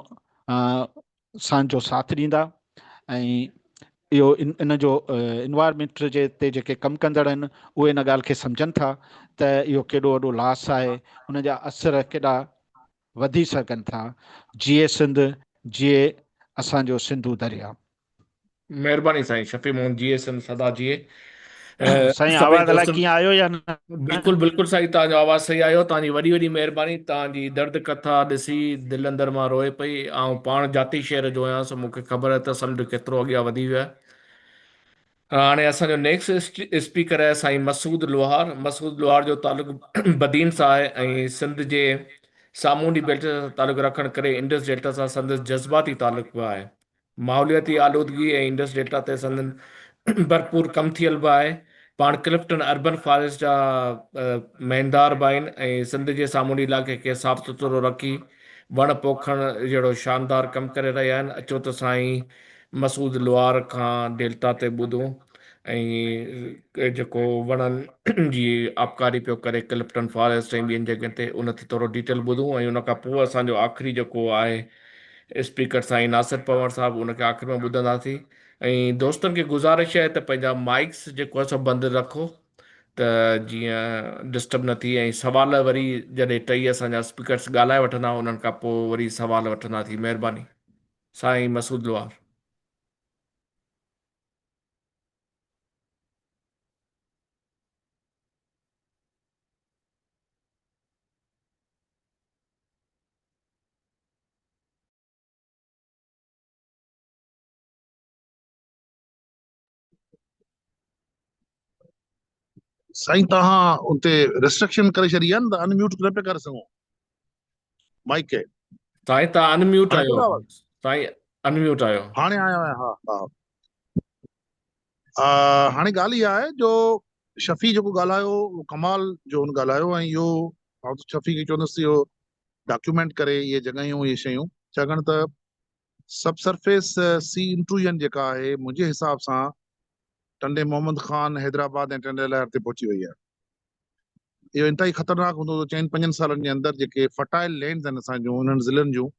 سان جو ساٿ ڏيندا ۽ اهو ان جو انوائرمينٽ جي تي جيڪي ڪم ڪندڙ آهن اهي ان ڳالهه کي سمجهن ٿا ته اهو ڪيڏو وڏو لاس آهي، ان جا اثر ڪيڏا وڌي سگهن ٿا. جيئي سنڌ جيئي اسان جو سنڌو درياء. مهرباني سائين شفيع محمد جيئي سنڌ سدا جيئي. سائين سڀئي آواز الائي دوستن ڪيئن آيو يا نه. بلڪل بلڪل سائين توهان جو آواز صحيح آيو توهان جي وڏي وڏي مهرباني توهان جي درد ڪٿا ڏسي دل اندر مان روئي پئي آئون پاڻ جاتي شهر جو آهيان سو مون کي خبر آهي ته سمنڊ ڪيترو اڳيان وڌي ويو آهي هاڻي اسان جو نيڪسٽ اسپيڪر آهي سائين مسعود لوهار مسعود لوهار جو تعلق بدين سان آهي ۽ سنڌ جي سامونڊي بيلٽ سان تعلق رکڻ ڪري انڊس ڊيلٽا سان سندس جذباتي تعلق به آهي ماحولياتي آلودگي ۽ انڊس ڊيلٽا تي سندن ڀرپور ڪم ٿيل به آهي. پاڻ ڪلفٽن اربن فاريسٽ جا مهندار به آهن ۽ سنڌ جي سامونڊي علائقي کي صاف سٿرو رکي وڻ پوکڻ جهڙو شاندار ڪم ڪري رهيا آهن. اچو ته سائين مسعود لوهار کان ڊيلٽا تي ٻڌون ۽ جيڪو وڻن جي آبڪاري پيو ڪري ڪلفٽن فاريسٽ ۽ ٻين جڳهين تي ان تي ٿورو ڊيٽيل ٻڌون ۽ ان کان پوء اسان جو آخري جيڪو آهي اسپيڪر سائين ناصر پنهور صاحب ان کي آخر ۾ ٻڌنداسين ۽ دوستن کي گذارش آهي ته پنهنجا مائڪس جيڪو آهي سو بند رکو ته جيئن ڊسٽرب نه ٿئي ۽ سوال وري جڏهن ٽئي اسان جا اسپيڪرس ڳالهائي وٺندا انهن کان پوء وري سوال وٺنداسين مهرباني سائين مسعود لوهار. سائين توهان اتي ريسٽرڪشن ڪري ڇڏي آهي نه ته انميوٽ نه پيا ڪري سگهون مائيڪ کي. سائين توهان انميوٽ هاڻي آهيو ٿو آواز؟ سائين انميوٽ آهيو. هاڻي آيو آهيان ها ها هاڻي ڳالهه اها آهي جو شفيع جيڪو ڳالهايو اهو ڪمال جو هن ڳالهايو ۽ اهو آئون ته شفيع کي چوندس اهو ڊاڪيومينٽ ڪري اهي جڳهيون اهي شيون ڇاڪاڻ ته سب سرفيس سي انٽروجن جيڪا آهي منهنجي حساب سان ٽنڊي محمد خان حيدرآباد ۽ ٽنڊي الهيار تي پهچي وئي آهي اهو انتهائي خطرناڪ هوندو ته چئن پنجن سالن جي اندر جيڪي فرٽائل لينڊز آهن اسان جون انهن ضلعن جون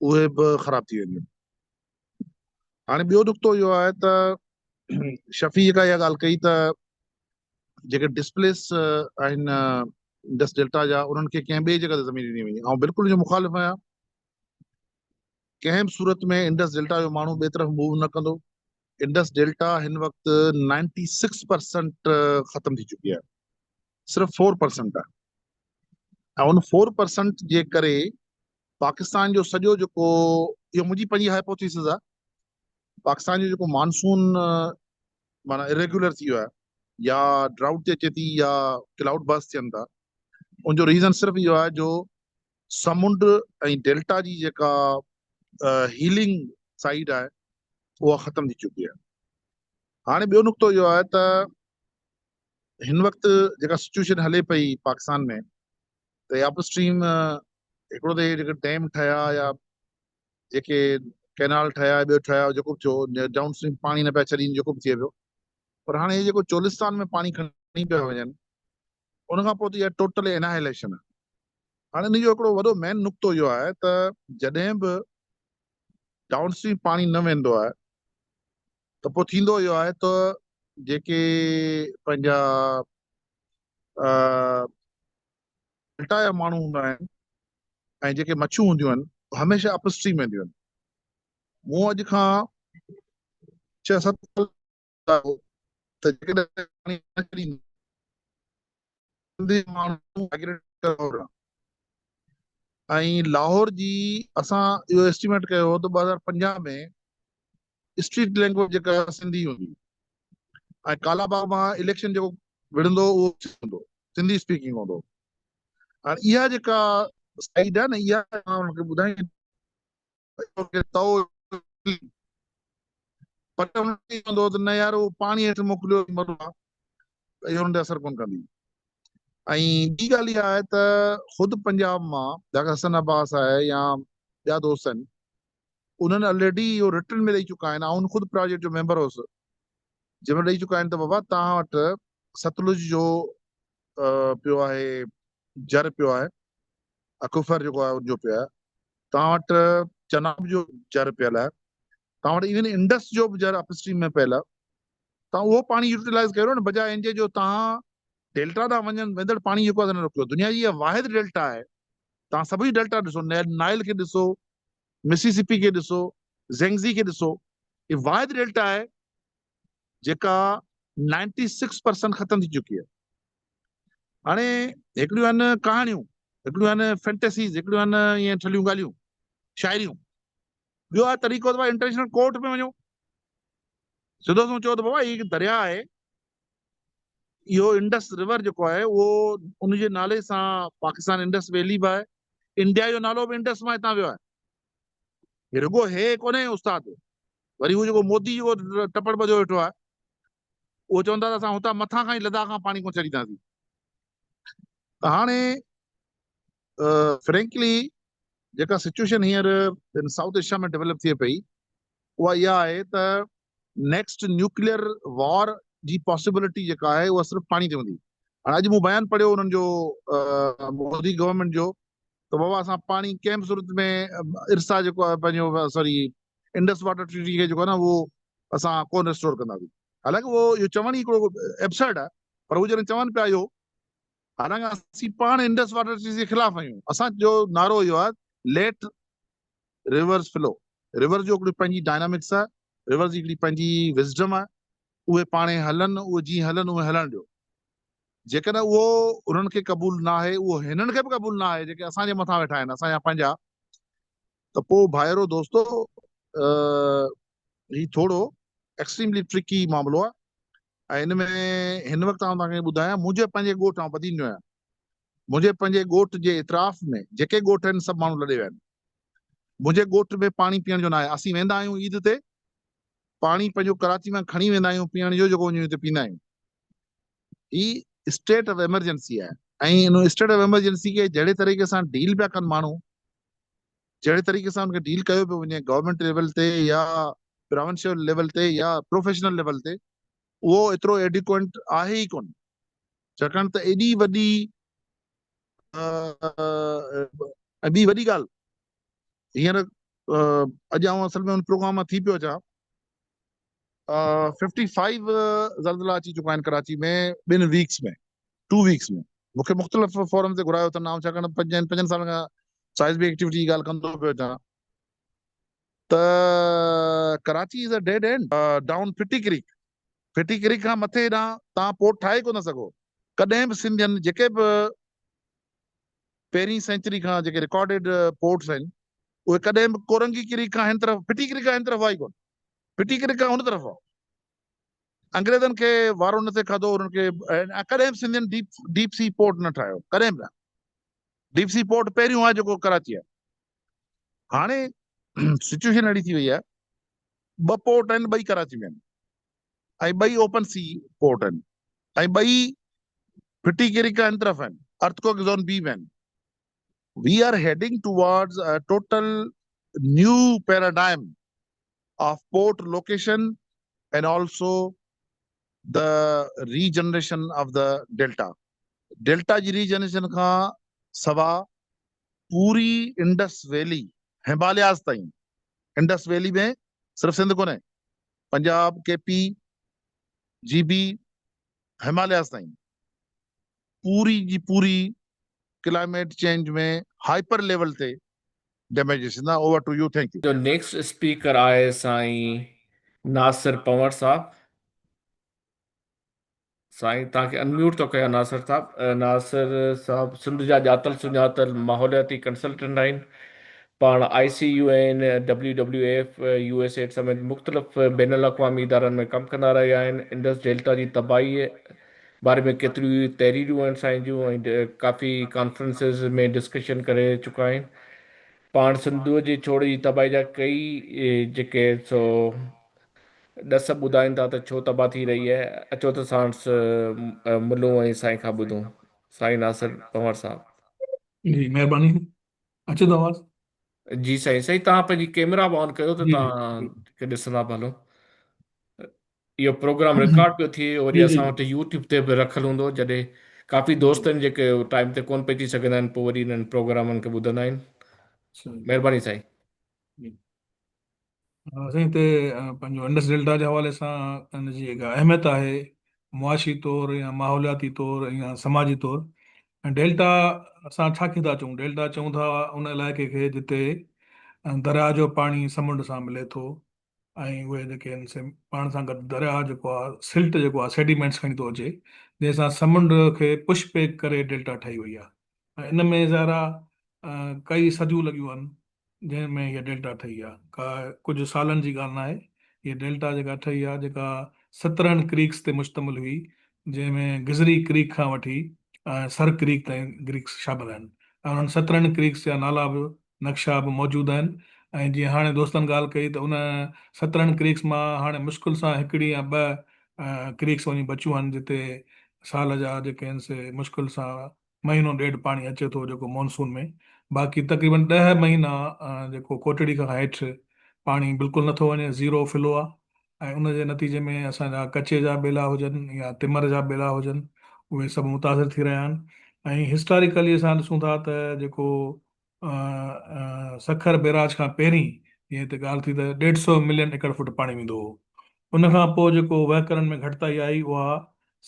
اهي به خراب ٿي وينديون هاڻي ٻيو نقطو اهو آهي ته شفيع جيڪا اها ڳالهه ڪئي ته جيڪي ڊسپليس آهن انڊس ڊيلٽا جا انهن کي ڪنهن ٻئي جڳهه تي زمين ڏني وڃي آئون بلڪل ان جو مخالف آهيان ڪنهن به صورت ۾ انڊس ڊيلٽا جو ماڻهو ٻئي طرف موو نه ڪندو انڊس ڊيلٽا هن وقت 96% ختم ٿي چڪي آهي صرف 4% آهي ۽ ان 4% جي ڪري پاڪستان جو سڄو جيڪو اهو منهنجي پنهنجي هائپوٿيسز آهي پاڪستان جو جيڪو مانسون معنيٰ اريگيولر ٿي ويو آهي يا ڊرائوٽ تي اچي ٿي يا ڪلائوڊ برسٽ ٿين ٿا ان جو ريزن صرف اهو آهي جو سمنڊ ۽ ڊيلٽا جي جيڪا هيلنگ سائيڊ آهي اها ختم ٿي چڪي آهي هاڻي ٻيو نقطو اهو آهي ته هن وقت جيڪا سچويشن هلي پئي پاڪستان ۾ ته اپ اسٽريم هڪڙو ته جيڪي ڊيم ٺهيا يا جيڪي ڪئنال ٺهيا ٻيو ٺهيا جيڪو به ٿيو ڊائون اسٽريم پاڻي نه پيا ڇڏين جيڪو به ٿئي پيو پر هاڻي هي جيڪو چولستان ۾ پاڻي کڻي پيا وڃن ان کان پوء ته اها ٽوٽل اناهيليشن آهي هاڻي ان جو هڪڙو وڏو مين نقطو اهو آهي ته جڏهن به ڊائون اسٽريم پاڻي نه ويندو آهي ته پوء ٿيندو اهو آهي ته جيڪي پنهنجا ڊيلٽا جا ماڻهو هوندا آهن ۽ جيڪي مڇيون هونديون آهن هميشه اپ اسٽريم وينديون آهن مون اڄ کان ڇهه ست سال ته جيڪڏهن پاڻي نه ڇڏيندو ماڻهو مائگريٽ ۽ لاهور جي اسان اهو ايسٽيميٽ ڪيو هو ته 2050 ۾ اسٽريٽ لينگويج جيڪا سنڌي هوندي ۽ ڪالا باغ مان اليڪشن جيڪو وڙهندو اهو هوندو سنڌي اسپيڪنگ هوندو هاڻي اها جيڪا سائيڊ آهي نه اها مان ان کي ٻڌائين تو پر ان کي چوندو ته نه يار اهو پاڻي هيٺ موڪليو مرو آ ته اهو ان تي اثر ڪونه ڪندي ۽ ٻي ڳالهه اها آهي ته خود پنجاب مان ڊاڪٽر حسن عباس آهي يا ٻيا دوست آهن انهن الريڊي اهو رٽن ۾ ڏئي چڪا آهن آئون خود پراجيڪٽ جو ميمبر هوس جنهن ۾ ڏئي چڪا آهن ته بابا توهان وٽ ستلج جو پيو آهي جر پيو آهي اڪوفر جيڪو آهي ان جو پيو آهي توهان وٽ چناب جو جر پيل آهي توهان وٽ ايون انڊس جو به جر اپ اسٽريم ۾ پيل آهي توهان اهو پاڻي يوٽيلائز ڪيو نه بجاء ان جي جو توهان ڊيلٽا ڏانهن وڃن ويندڙ پاڻي جيڪو آهي نه روڪيو دنيا جي اها واحد ڊيلٽا آهي توهان سڀئي ڊيلٽا ڏسو نائل کي ڏسو مسيسپي کي ڏسو، زينگزي کي ڏسو، هي واحد ڊيلٽا آهي جيڪا 96% ختم ٿي چڪي آهي. هاڻي هڪڙيون آهن ڪهاڻيون، هڪڙيون آهن فينٽيسيز، هڪڙيون آهن ائين ٺلهيون ڳالهيون، شاعريون. ٻيو آهي طريقو ته ڀائي انٽرنيشنل ڪورٽ ۾ وڃو، سڌو سنئون چئو ته بابا هي درياء آهي، اهو انڊس ريور جيڪو آهي اهو ان جي نالي سان پاڪستان انڊس ويلي به آهي، انڊيا جو نالو به انڊس مان هتان ويو آهي. هي رڳو هي ڪونهي استاد، وري هو جيڪو مودي جيڪو ٽپڙ ٻڌيو ويٺو آهي اهو چوندا ته اسان هتان مٿان کان ئي لداخ کان پاڻي ڪونه ڇڏينداسين. ته هاڻي فرينڪلي جيڪا سچويشن هينئر سائوٿ ايشيا ۾ ڊيولپ ٿئي پئي اها اها آهي ته نيڪسٽ نيوڪليئر وار جي پاسيبلٽي جيڪا آهي اها صرف پاڻي تي هوندي. هاڻي اڄ مون بيان پڙهيو انهن جو مودي گورنمينٽ جو ته بابا اسان پاڻي ڪنهن به صورت ۾ ارسا جيڪو آهي پنهنجو سوري انڊس واٽر ٽريٽي کي جيڪو آهي نه اهو اسان ڪونه ريسٽور ڪنداسين. حالانڪه اهو اهو چوڻ ئي هڪڙو ايبسرڊ آهي پر هو جڏهن چون پيا اهو، حالانڪه اسين پاڻ انڊس واٽر ٽريٽي جي خلاف آهيون. اسان جو نعرو اهو آهي ليٽ ريورز فلو، ريورز جو هڪڙي پنهنجي ڊائنامڪس آهي، ريورز جي هڪڙي پنهنجي وزڊم آهي، اهي پاڻ هلن، اهي جيئن هلن اهي هلڻ ڏيو. جيڪڏهن اهو انهن کي قبول نه آهي، اهو هنن کي به قبول نه آهي جيڪي اسان جي مٿان ويٺا آهن، اسان جا پنهنجا، ته پوء ڀائرو دوستو هي ٿورو ايڪسٽريملي ٽرڪي معاملو آهي ۽ ان ۾ هن وقت آئون توهان کي ٻڌايان منهنجي پنهنجي ڳوٺ آئون بدين جو آهيان منهنجي پنهنجي ڳوٺ جي اطراف ۾ جيڪي ڳوٺ آهن سڀ ماڻهو لڏي ويا آهن منهنجي ڳوٺ ۾ پاڻي پيئڻ جو ناهي اسين ويندا آهيون عيد تي پاڻي پنهنجو ڪراچي مان کڻي ويندا آهيون پيئڻ جو جيڪو وڃي هتي پيئندا آهيون هي اسٽيٽ آف ايمرجنسي آهي ۽ ان اسٽيٽ آف ايمرجنسي کي جهڙي طريقي سان ڊيل پيا ڪن ماڻهو، جهڙي طريقي سان ان کي ڊيل ڪيو پيو وڃي گورنمينٽ ليول تي يا پراونشل ليول تي يا پروفيشنل ليول تي، اهو ايترو ايڊيڪوئنٽ آهي ئي ڪونه، ڇاڪاڻ ته ايڏي وڏي ۽ ٻي وڏي ڳالهه هينئر اڄ آئون اصل ۾ ان پروگرام مان ٿي پيو اچان، ففٽي فائيو زلزلا اچي چڪا آهن ڪراچي ۾ ٻن ويڪس ۾ ٽو ويڪس ۾ مون کي مختلف فورم تي گهرايو اٿن، آئون ڇاڪاڻ پنجن سالن کان سائزمڪ ايڪٽيوٽي جي ڳالهه ڪندو پيو اچان ته Karachi is a dead end down Phiti creek, Phiti creek کان مٿي هيڏانهن توهان پورٽ ٺاهي ڪونه سگهو ڪڏهن به. سنڌين جيڪي به پهرين سينچري کان جيڪي رڪارڊيڊ پورٽس آهن اهي ڪڏهن به ڪورنگي ڪريڪ کان هن طرف، ڦٽي ڪريڪ کان هن طرف هئا ئي ڪونه، ڦٽي ڪريڪ کان هن طرف هئا. انگريزن کي وارو نه ٿي کاڌو انهن کي، ۽ ڪڏهن به سنڌين ڊيپ سي پورٽ نه ٺاهيو، ڪڏهن به نه. ڊيپ سي پورٽ پهريون آهي جيڪو ڪراچي آهي. هاڻي سچويشن اهڙي ٿي وئي آهي، ٻه پورٽ آهن، ٻئي ڪراچي ۾ آهن ۽ ٻئي اوپن سي پورٽ آهن ۽ ٻئي ڦٽي ڪريڪ کان هن طرف آهن، ارٿڪوڪ زون بي ۾ آهن. We are heading towards a total new paradigm of port location and also the regeneration of the delta. Delta جي ريجنريشن کان سوا پوري انڊس ويلي همالياز تائين، انڊس ويلي ۾ صرف سنڌ ڪونهي، پنجاب، ڪي پي، جي بي، همالياز تائين پوري جي پوري ڪلائميٽ چينج ۾ هائپر ليول تي ڊيميجز ٿيندا. Over to you, thank you. جو نيڪسٽ اسپيڪر آهي سائين ناصر پنور صاحب. سائين توهان کي انميوٽ ٿو ڪيان ناصر صاحب. ناصر صاحب سنڌ جا ڄاتل سڃاتل ماحولياتي ڪنسلٽنٽ آهن. پاڻ I C U N, W W F, U S aid سميت مختلف بين الاقوامي ادارن ۾ ڪم ڪندا رهيا آهن. انڊس ڊيلٽا جي تباهيء باري ۾ ڪيتريون ئي تحريرون آهن سائين جون ۽ ڪافي ڪانفرنسز ۾ ڊسڪشن ڪري چڪا آهن. پاڻ سنڌوء جي ڇوڙ جي تباهي جا ڪيئي جيڪي سو ڏس ٻڌائين ٿا ته ڇو تباهه ٿي رهي آهي. اچو ته ساڻس ملون ۽ سائين کان ٻڌون. سائين ناصر پنهور صاحب. جي مهرباني. اچي ٿو آواز؟ جي سائين. سائين توهان پنهنجي ڪيمرا به آن ڪيو ته جي جي توهان کي ڏسندا به هلون. اهو پروگرام رڪارڊ پيو ٿئي وري جي جي اسان وٽ يوٽيوب تي به رکيل هوندو جڏهن ڪافي دوست آهن جيڪي ٽائيم تي ڪون پهچي سگهندا آهن پوء وري انهن پروگرامن کي ٻڌندا آهن. مهرباني سائين. سائين هتي پنهنجو انڊس ڊيلٽا جي حوالي سان ان جي جيڪا اهميت آهي معاشي طور يا ماحولياتي طور يا سماجي طور ۽ ڊيلٽا اسان ڇا کي ٿا چئون؟ ڊيلٽا چئون ٿا ان علائقي کي جتي درياء جو پاڻي سمنڊ سان ملي ٿو. ۽ اهي جيڪي آهن سي پاڻ سان گڏ درياهه جيڪو آهي سلٽ جيڪو آهي سيڊيمينٽس کڻي ٿو اچي جنهن سان سمنڊ کي پش پيڪ ڪري ڊيلٽا ٺهي وئي آهي ۽ ان ۾ ظاهر آهي ڪئي صديون لڳيون آهن جنهن ۾ هيء ڊيلٽا ٺهي آهي ڪا ڪجهه سالن جي ڳالهه ناهي هيء ڊيلٽا جيڪا ٺهي آهي جيڪا 17 ڪريڪس تي مشتمل هئي جنهن ۾ گذري ڪريڪ کان وٺي سر ڪريڪ تائين ڪريڪس شامل آهن ۽ انهن 17 ڪريڪس جا نالا به نقشا به موجود آهن ۽ جيئن هاڻي دوستن ڳالهه ڪئي ته ان 17 ڪريڪس مان هاڻي مشڪل سان هڪڙي يا ٻه ڪريڪس وڃي بچيون آهن جتي سال جا جيڪي آهن سي مشڪل سان مهينو ڏيڍ پاڻي اچي ٿو جيڪو مونسون ۾ باقي تقريبن 10 مهينا جيڪو ڪوٽڙي کان هيٺ پاڻي بلڪل نٿو وڃي زيرو فلو آهي ۽ ان جي نتيجي ۾ اسان جا ڪچي جا ٻيلا هجن يا تمر جا ٻيلا هجن اهي سڀ متاثر ٿي رهيا آهن ۽ هسٽاريڪلي اسان ڏسون ٿا ته جيڪو سکر بيراج کان پهرين جيئن هتي ڳالهه ٿي ته 150 ملين ايڪڙ فوٽ پاڻي ويندو هو ان کان پوء جيڪو وهڪرن ۾ گهٽتائي آئي اها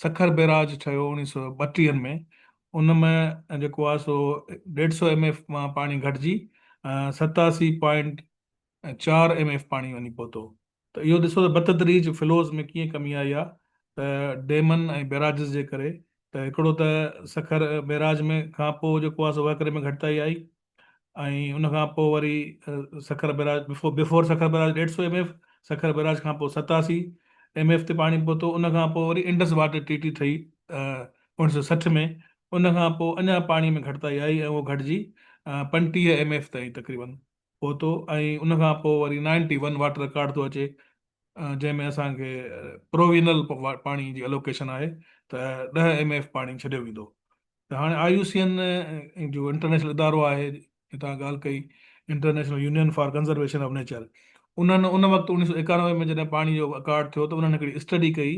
سکر بيراج ٺهيو 1932 ۾ ان ۾ جيڪو آهي سو 150 ايم ايف مان پاڻي گهٽجي 87.4 ايم ايف پاڻي وڃي پهتو ته اهو ڏسو ته بتدريج فلوز ۾ ڪيئن ڪمي آئي آهي ته ڊيمن ۽ بيراجز جي ڪري ته هڪڙو ته سکر بيراج ۾ کان پوء جيڪو آهي سو وهڪري ۾ گهٽتائي آئي ۽ ان کان پوء وري Sukkur barrage before Sukkur barrage 150 M F Sukkur barrage کان پوء 87 ايم ايف تي پاڻي پهتو ان کان پوء وري انڊس واٽر ٽريٽي ٺهي 1960 ۾ ان کان پوء اڃا پاڻي ۾ گهٽتائي آئي ۽ اهو گهٽجي 35 ايم ايف تائين تقريبن پهتو ۽ ان کان پوء وري 91 واٽر رڪارڊ ٿو اچي جنهن ۾ اسان کي پرووينل پاڻي جي الوڪيشن آهي ته 10 ايم ايف پاڻي ڇڏيو ويندو ته هاڻي آء يو سي اين جو انٽرنيشنل ادارو آهي هتان ڳالهه ڪئي international union for conservation of nature انهن ان وقت 1991 ۾ جڏهن پاڻي جو اڪارڊ ٿيو ته انهن هڪڙي اسٽڊي ڪئي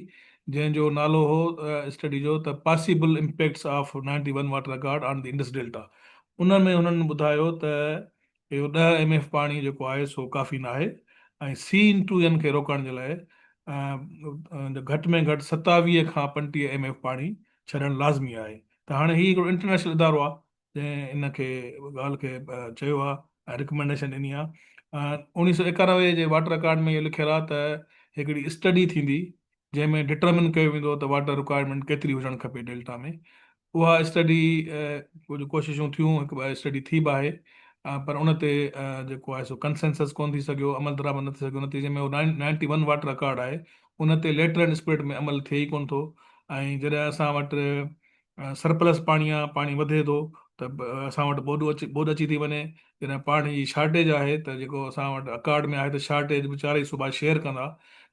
جنهن جو نالو هو اسٽڊي جو ته possible impacts of 91 water accord on the Indus delta ان ۾ انهن ٻڌايو ته اهو 10 ايم ايف پاڻي جيڪو آهي سو ڪافي ناهي ۽ سي انٽروزن کي روڪڻ جي لاء گهٽ ۾ گهٽ 27 کان 35 ايم ايف پاڻي ڇڏڻ لازمي آهي ته هاڻي هي هڪڙو انٽرنيشنل ادارو آهي جنهن ان کي ڳالهه کي چيو آهي ۽ رڪمينڊيشن ڏني آهي. 1991 جي واٽر اڪارڊ ۾ اهو لکيل آهي ته هڪڙي اسٽڊي ٿيندي جنهن ۾ ڊٽرمن ڪيو ويندو ته واٽر رڪوائرمينٽ ڪيتري هجڻ کپي ڊيلٽا ۾ اها اسٽڊي ڪجهه ڪوششون ٿيون هڪ ٻه اسٽڊي ٿي به آهي پر ان تي جيڪو آهي سو ڪنسنسس ڪونه ٿي سگهيو عمل درآمد نه ٿي سگهيو نتيجي ۾ اهو 91 واٽر اڪارڊ آهي ان تي ليٽر اينڊ اسپرٽ ۾ عمل ٿئي ئي ڪونه ٿو ۽ جڏهن اسان وٽ سرپلس پاڻي آهي پاڻي وڌي ٿو ته اسان وٽ ٻوڏ اچي ٻوڏ اچي ٿي وڃي جڏهن پاڻي جي شارٽيج آهي ته جيڪو اسان وٽ اڪارڊ ۾ آهي ته شارٽيج به چارئي صوبا شيئر ڪندا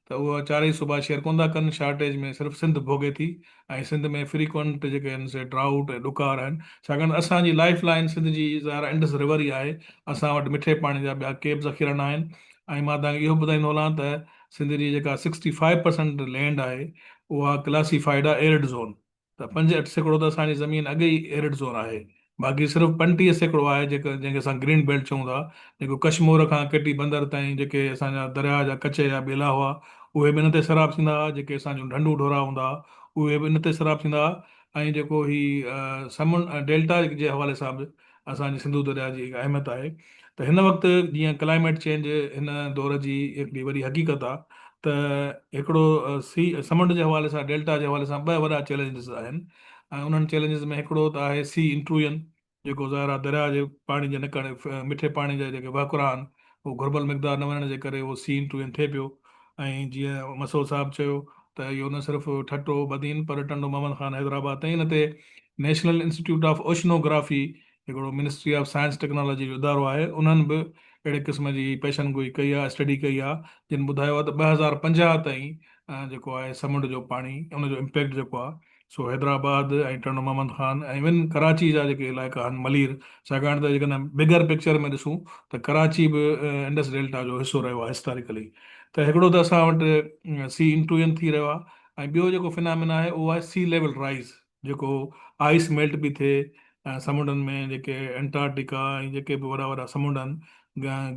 ته اهو چارئي صوبا شيئر ڪونه ٿا ڪن شارٽيج ۾ صرف سنڌ ڀوڳي ٿي ۽ سنڌ ۾ فريڪوئنٽ جيڪي آهن سي ڊرائوٽ ۽ ڏڪار آهن ڇاڪاڻ ته اسان جي لائف لائن سنڌ جي ظاهر آهي انڊس ريور ئي آهي اسان وٽ مٺي پاڻي جا ٻيا ڪي به ذخيرا نه آهن ۽ مان توهان کي اهو ٻڌائيندو هلان ته سنڌ جي جيڪا 65 پرسنٽ لينڊ آهي اها ڪلاسيفائيڊ آهي ايرڊ زون ته پنج اٺ سيڪڙو ته اسان جي زمين اڳ ئي ايرڊ زون آهي باقي صرف 35% آهي جيڪو جنهن کي اسان گرين بيلٽ چئون ٿا جيڪو ڪشمور کان ڪيٽي بندر تائين جيڪي اسان جا درياهه جا ڪچي جا ٻيلا هئا اهي به ان تي سيراب ٿيندا هئا جيڪي اسان جون ڍنڍون ڍورا هوندا هئا اهي به ان تي سيراب ٿيندا هئا ۽ جيڪو هي سمنڊ ڊيلٽا جي حوالي سان به اسان جي سنڌو درياء جي هڪ اهميت آهي ته هن وقت جيئن ڪلائميٽ چينج هن دور جي هڪڙي وڏي حقيقت آهي ته هڪڙو سي سمنڊ جي حوالي سان ڊيلٽا جي حوالي سان ٻه وڏا چئلينجز آهن ۽ انهن چئلينجز ۾ هڪڙو ته آهي سي انٽروزن جيڪو ظاهر آهي درياء جي پاڻي جي نڪڻ مٺي پاڻي جا جيڪي وهڪرا آهن اهو گهربل مقدار نه وڃڻ جي ڪري اهو سي انٽروزن ٿئي پيو ۽ جيئن مسعود صاحب چيو ته اهو نه صرف ٺٽو، بدين پر ٽنڊو محمد خان، حيدرآباد تائين ان تي نيشنل انسٽيٽيوٽ آف اوشنوگرافي هڪڙو منسٽري آف سائنس ٽيڪنالاجي جو ادارو آهي انهن به اهڙي قسم جي پيشن گوئي ڪئي آهي اسٽڊي ڪئي آهي جن ٻڌايو آهي ته 2050 تائين جيڪو آهي سمنڊ جو پاڻي ان جو امپيڪٽ جيڪو آهي سو حيدرآباد ۽ ٽنڊو محمد خان ۽ ايون ڪراچي جا جيڪي علائقا آهن ملير ڇاڪاڻ ته جيڪڏهن بگر پڪچر ۾ ڏسون ته ڪراچي به انڊس ڊيلٽا جو حصو رهيو آهي هسٽاريڪلي ته هڪڙو ته اسان وٽ سي انٽروزن ٿي رهيو آهي ۽ ٻيو جيڪو فنامينا آهي اهو آهي سي ليول رائز جيڪو آئس ميلٽ پئي ٿئي سمنڊن ۾ جيڪي انٽارڪٽيڪا ۽ جيڪي به وڏا وڏا سمنڊ آهن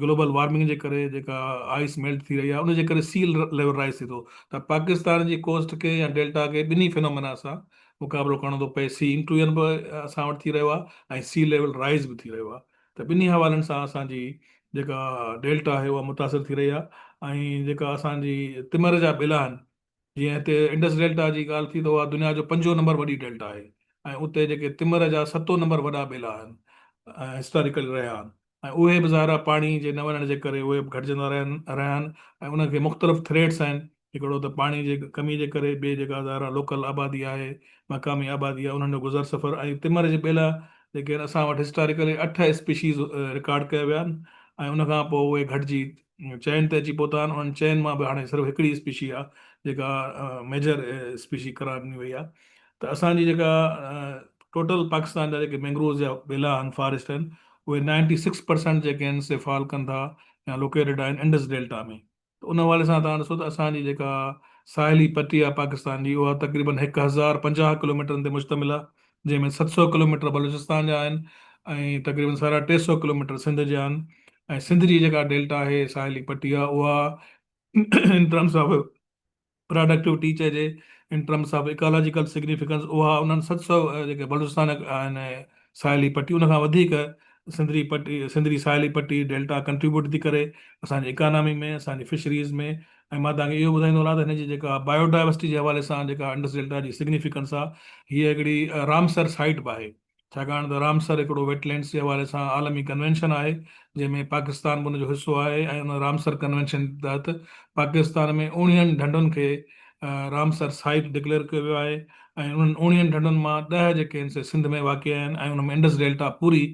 گلوبل وارمنگ جي ڪري جيڪا آئس ميلٽ ٿي رهي آهي ان جي ڪري سي ليول رائز ٿئي ٿو ته پاڪستان جي ڪوسٽ کي يا ڊيلٽا کي ٻنهي فنومينا سان مقابلو ڪرڻو ٿو پئي سي انٽروزن به اسان وٽ ٿي رهيو آهي ۽ سي ليول رائز به ٿي رهيو آهي ته ٻنهي حوالن سان اسان جي جيڪا ڊيلٽا آهي اها متاثر ٿي رهي آهي. ۽ جيڪا اسان جي تمر جا ٻيلا آهن جيئن هتي انڊس ڊيلٽا جي ڳالهه ٿي ته اها دنيا جو پنجون نمبر وڏي ڊيلٽا آهي ۽ اتي جيڪي تمر جا ستون نمبر وڏا ٻيلا آهن هسٽاريڪلي رهيا آهن ۽ اهي به ظاهر آهي پاڻي جي نه وڃڻ جي ڪري اهي به گهٽجندا رهيا آهن ۽ انهن کي مختلف ٿريٽس آهن هڪڙو ته پاڻي جي ڪمي جي ڪري ٻي جيڪا ظاهر آهي لوڪل آبادي آهي مقامي آبادي آهي انهن جو گذر سفر ۽ تمر جي ٻيلا جيڪي آهن اسان وٽ هسٽاريڪلي اٺ اسپيشيز رڪارڊ ڪيا ويا آهن ۽ ان کان پوء اهي گهٽجي چئن تي اچي پهتا آهن انهن چئن مان به هاڻي صرف هڪڙي اسپيشي آهي جيڪا ميجر اسپيشي قرار ڏني وئي آهي ته اسان جي جيڪا ٽوٽل پاڪستان جا جيڪي مينگروز جا ٻيلا آهن فاريسٽ آهن اهي 96% جيڪي آهن سي فال ڪن ٿا يا لوڪيٽيڊ آهن انڊس ڊيلٽا ۾ ته ان حوالي سان توهان ڏسو ته اسان جي جيڪا ساحلي پٽي آهي پاڪستان جي اها تقريبن 1050 ڪلوميٽرن تي مشتمل آهي جنهن ۾ 700 ڪلوميٽر بلوچستان جا آهن ۽ تقريبن ساڍا 300 ڪلوميٽر سنڌ جا آهن ۽ سنڌ جي جيڪا ڊيلٽا آهي ساحلي پٽي آهي اها ان ٽرمس آف پراڊڪٽوٽي چئجي in terms of ecological significance اها انهن 700 جيڪي بلوچستان آهن ساحلي پٽي ان کان وڌيڪ سنڌڙي پٽي سنڌڙي ساحلي پٽي ڊيلٽا ڪنٽريبيوٽ ٿي ڪري اسان جي اڪانامي ۾ اسان جي فشريز ۾ ۽ مان توهان کي اهو ٻڌائيندو هلان ته هن جي جيڪا بايو ڊائيورسٽي جي حوالي سان جيڪا انڊس ڊيلٽا جي سگنيفڪنس آهي هيء هڪڙي رامسر سائيٽ به آهي ڇاڪاڻ ته رامسر هڪڙو ويٽ لينڊس جي حوالي سان عالمي ڪنوينشن آهي جنهن ۾ پاڪستان به ان جو حصو آهي ۽ ان رامسر ڪنوينشن تحت پاڪستان ۾ اوڻيهن ڍنڍن کي رامسر سائيٽ ڊڪليئر ڪيو ويو آهي ۽ انهن اوڻيهن ڍنڍن مان 10 جيڪي آهن سي سنڌ ۾ واقع آهن ۽ ان ۾ انڊس ڊيلٽا پوري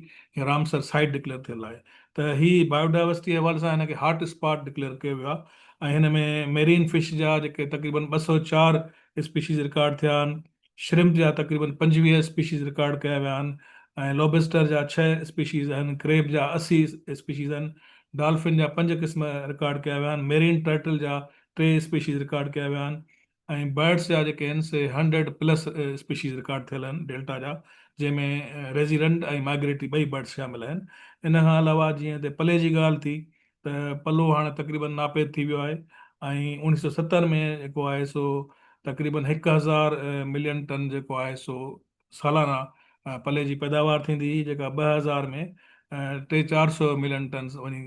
رامسر سائيٽ ڊڪليئر ٿيل آهي ته هي بايوڊائيورسٽي جي حوالي سان هن کي هاٽ اسپاٽ ڊڪليئر ڪيو ويو آهي ۽ هن ۾ ميرين فش جا جيڪي تقريبن 204 اسپيشيز رڪارڊ ٿيا آهن، شرمپ جا تقريبن 25 اسپيشيز رڪارڊ ڪيا ويا آهن ۽ لوبسٽر جا 6 اسپيشيز آهن، ڪريب جا 80 اسپيشيز آهن، ڊالفن جا پنج قسم رڪارڊ ڪيا ويا آهن، ميرين ٽرٽل جا 3 اسپيشيز رڪارڊ ڪيا ويا آهن ۽ برڊس جا جيڪي آهن سي هنڊريڊ پلس اسپيشيز رڪارڊ ٿيل آهن ڊيلٽا جا جنهن ۾ ريزيڊنٽ ۽ مائگريٽري ٻئي برڊس شامل آهن. ان کان علاوه جيئن هتي پلي جي ڳالهه ٿي ته پلو هاڻي تقريبن ناپيد ٿي ويو آهي ۽ 1970 ۾ جيڪو آهي سو تقريبن 1000 ملين ٽن جيڪو آهي سو سالانه پلي جي پيداوار ٿيندي هئي جيڪا 2000 ۾ ٽي چار سو ملين ٽن وڃي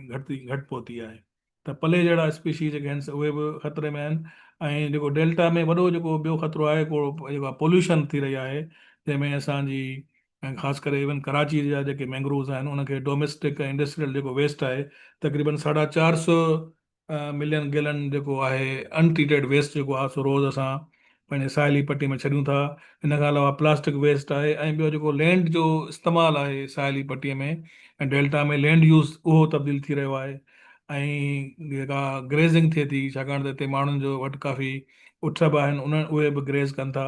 گهٽ پهتي آهي. ته پلي جهڙا اسپيشيز جيڪي آهن اهي به خطري ۾ آهن ۽ جيڪو ڊيلٽا ۾ وڏو جيڪو ٻيو خطرو آهي ڪو جيڪا پوليوشن ٿي رهي آهي جنهن ۾ اسان جي ۽ خاص ڪري ايون ڪراچي جا جيڪي مينگروز آهن ان کي ڊوميسٽڪ ۽ انڊسٽريل جيڪو ويسٽ آهي تقريبن ساڍا چار سو ملين گيلن جيڪو آهي ان ٽريٽيڊ ويسٽ جيڪو آهي سو روز اسان پنهنجي ساحلي پٽي ۾ ڇڏيون ٿا ان کان علاوه پلاسٽڪ ويسٽ آهي ۽ ٻيو جيڪو لينڊ جو استعمال آهي ساحلي پٽي ۾ ۽ ڊيلٽا ۾ لينڊ يوز اهو تبديل ٿي رهيو آهي ۽ جيڪا گريزنگ ٿئي ٿي ڇاڪاڻ ته هتي ماڻهن جو وٽ ڪافي اٺ به آهن ان اهي به گريز ڪن ٿا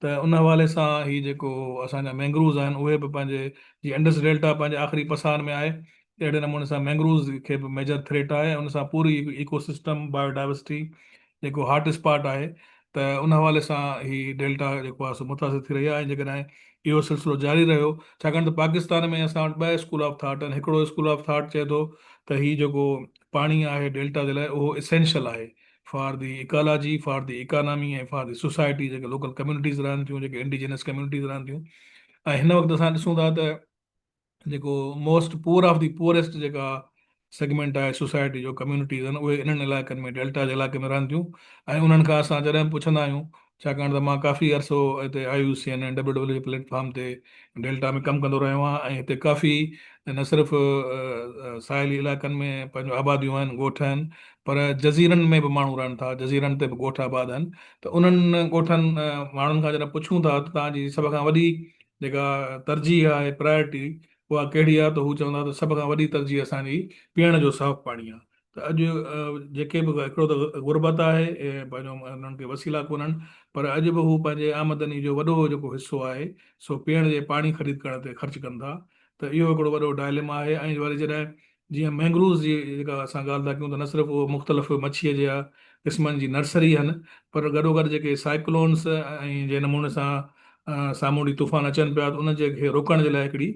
ته ان حوالي سان هي جيڪو اسان جا مينگروز آهن اهي به پنهنجي جي انڊس ڊيلٽا پنهنجي آخري پساهن ۾ آهي اهڙي نموني سان مينگروز کي به ميجر ٿريٽ آهي ان سان پوري ايڪو سسٽم بايو ڊائيورسٽي جيڪو هاٽ اسپاٽ آهي ته ان حوالي سان هي ڊيلٽا جيڪو آهي سو متاثر ٿي رهي آهي ۽ جيڪڏهن اهو سلسلو جاري رهيو ڇاڪاڻ ته پاڪستان ۾ اسان وٽ ٻه اسڪول آف ٿاٽ آهن هڪڙو اسڪول آف ٿاٽ چئي ٿو ته هي جيڪو پاڻي آهي ڊيلٽا جي لاء اهو اسينشل آهي for the ecology for the economy ۽ for the society جيڪي لوڪل ڪميونٽيز رهن ٿيون جيڪي انڊيجنس ڪميونٽيز رهن ٿيون ۽ هن وقت اسان ڏسون ٿا ته جيڪو most poor of the poorest جيڪا سيگمينٽ آهي سوسائٽي جو ڪميونٽيز آهن اهي انهن علائقن ۾ ڊيلٽا جي علائقي ۾ رهن ٿيون ۽ انهن کان اسان جڏهن به پڇندا آهيون ڇاڪاڻ ته مان ڪافي عرصو هتي آء يو سي اين ۽ ڊبليو ڊبليو جي پليٽ فارم تي ڊيلٽا ۾ ڪم ڪندو رهيو آهيان ۽ هتي ڪافي نه صرف ساحلي علائقن ۾ پنهنجو آباديون آهن ڳوٺ آهن پر جزيرن ۾ به ماڻهو رهن ٿا جزيرن تي به ڳوٺ آباد آهن ته انهن ڳوٺن ماڻهن کان جڏهن پڇون ٿا ته توهان جي سڀ کان وڏي جيڪا ترجيح آهي Priority اها ڪهڙي آهي ته هو چوندا ته سڀ کان وڏي ترجيح اسان جي پيئڻ جو صاف پاڻي آهي ته اڄ جيڪي به هڪڙو ته غربت آهي پنهنجو انهن کي وسيلا ڪونهن پر اڄ به هو پنهنجي آمدني جو وڏو جيڪو حصو آهي سو پيئڻ جي پاڻي خريد ڪرڻ تي خرچ ڪن ٿا ته اهو هڪڙو وڏو ڊائليما آهي ۽ وري جڏهن جيئن مينگروز جي جيڪا اسان ڳالهه ٿا ڪيون ته نه صرف اهو مختلف مڇيء جي قسمن جي نرسري آهن پر گڏوگڏ جيڪي سائيڪلونس ۽ جنهن نموني سان سامونڊي طوفان اچن پيا ته ان جي کي روڪڻ جي لاء هڪڙي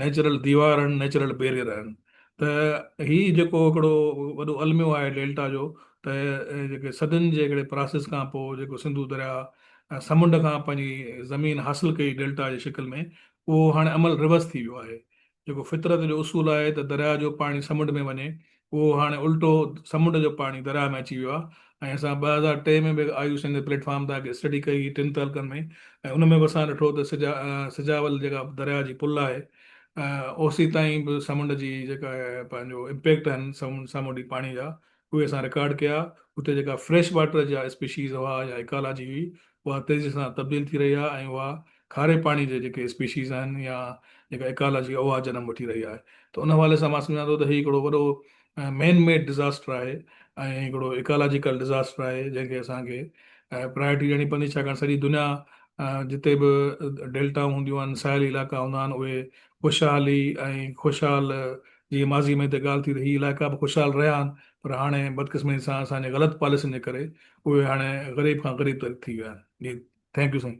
نيچرل ديوار آهن نيچرل بيريئر آهن ته هي جيڪو هڪڙو وڏو الميو آهي ڊيلٽا جو ته جيڪي صدين جي هڪڙي پراسيس کان پوء جيڪو سنڌو درياء سمنڊ کان پنهنجي زمين حاصل ڪئي ڊيلٽا جي شڪل ۾ اهو هاڻي عمل ريورس ٿي ويو آهي جيڪو فطرت جو اصول آهي ته درياء جو پاڻي سمنڊ ۾ وڃي اهو هاڻي الٽو سمنڊ جو پاڻي درياهه ۾ اچي ويو آهي ۽ اسان 2003 ۾ به آء يو سي اين جي پليٽ فارم تان هڪ اسٽڊي ڪئي هئي ٽن تعلقن ۾ ۽ ان ۾ به اسان ڏٺو ته سجا سجاول جيڪا درياهه جي پل آهي اوسي تائين به سمنڊ جي جيڪا پنهنجو امپيڪٽ آهن سامونڊي پاڻي جا اهي اسان رڪارڊ ڪيا. اتي جيڪا فريش واٽر جا اسپيشيز هئا يا ايڪالاجي هئي اها تيزي سان تبديل ٿي رهي آهي ۽ اها کاري پاڻي جي جيڪي اسپيشيز آهن يا جيڪا ايڪالاجي آهي اها جنم وٺي رهي آهي ته ان حوالي سان مان سمجهان ٿو ته هي هڪڙو وڏو مين ميڊ ڊزاسٽر آهي ۽ هڪڙو ايڪالاجيڪل ڊزاسٽر آهي جنهن کي اسان کي پرائرٽي ڏيڻي پوندي ڇاڪاڻ سڄي دنيا جتي به ڊيلٽائون هونديون آهن ساحلي علائقا هوندا آهن اهي خوشحالي ۽ خوشحال جيئن ماضي ۾ هتي ڳالهه ٿي ته هي علائقا به خوشحال رهيا آهن پر هاڻي بدقسمتي سان اسان جي غلط پاليسين جي ڪري اهي هاڻي غريب کان غريب تر ٿي ويا آهن. جي thank you سائين.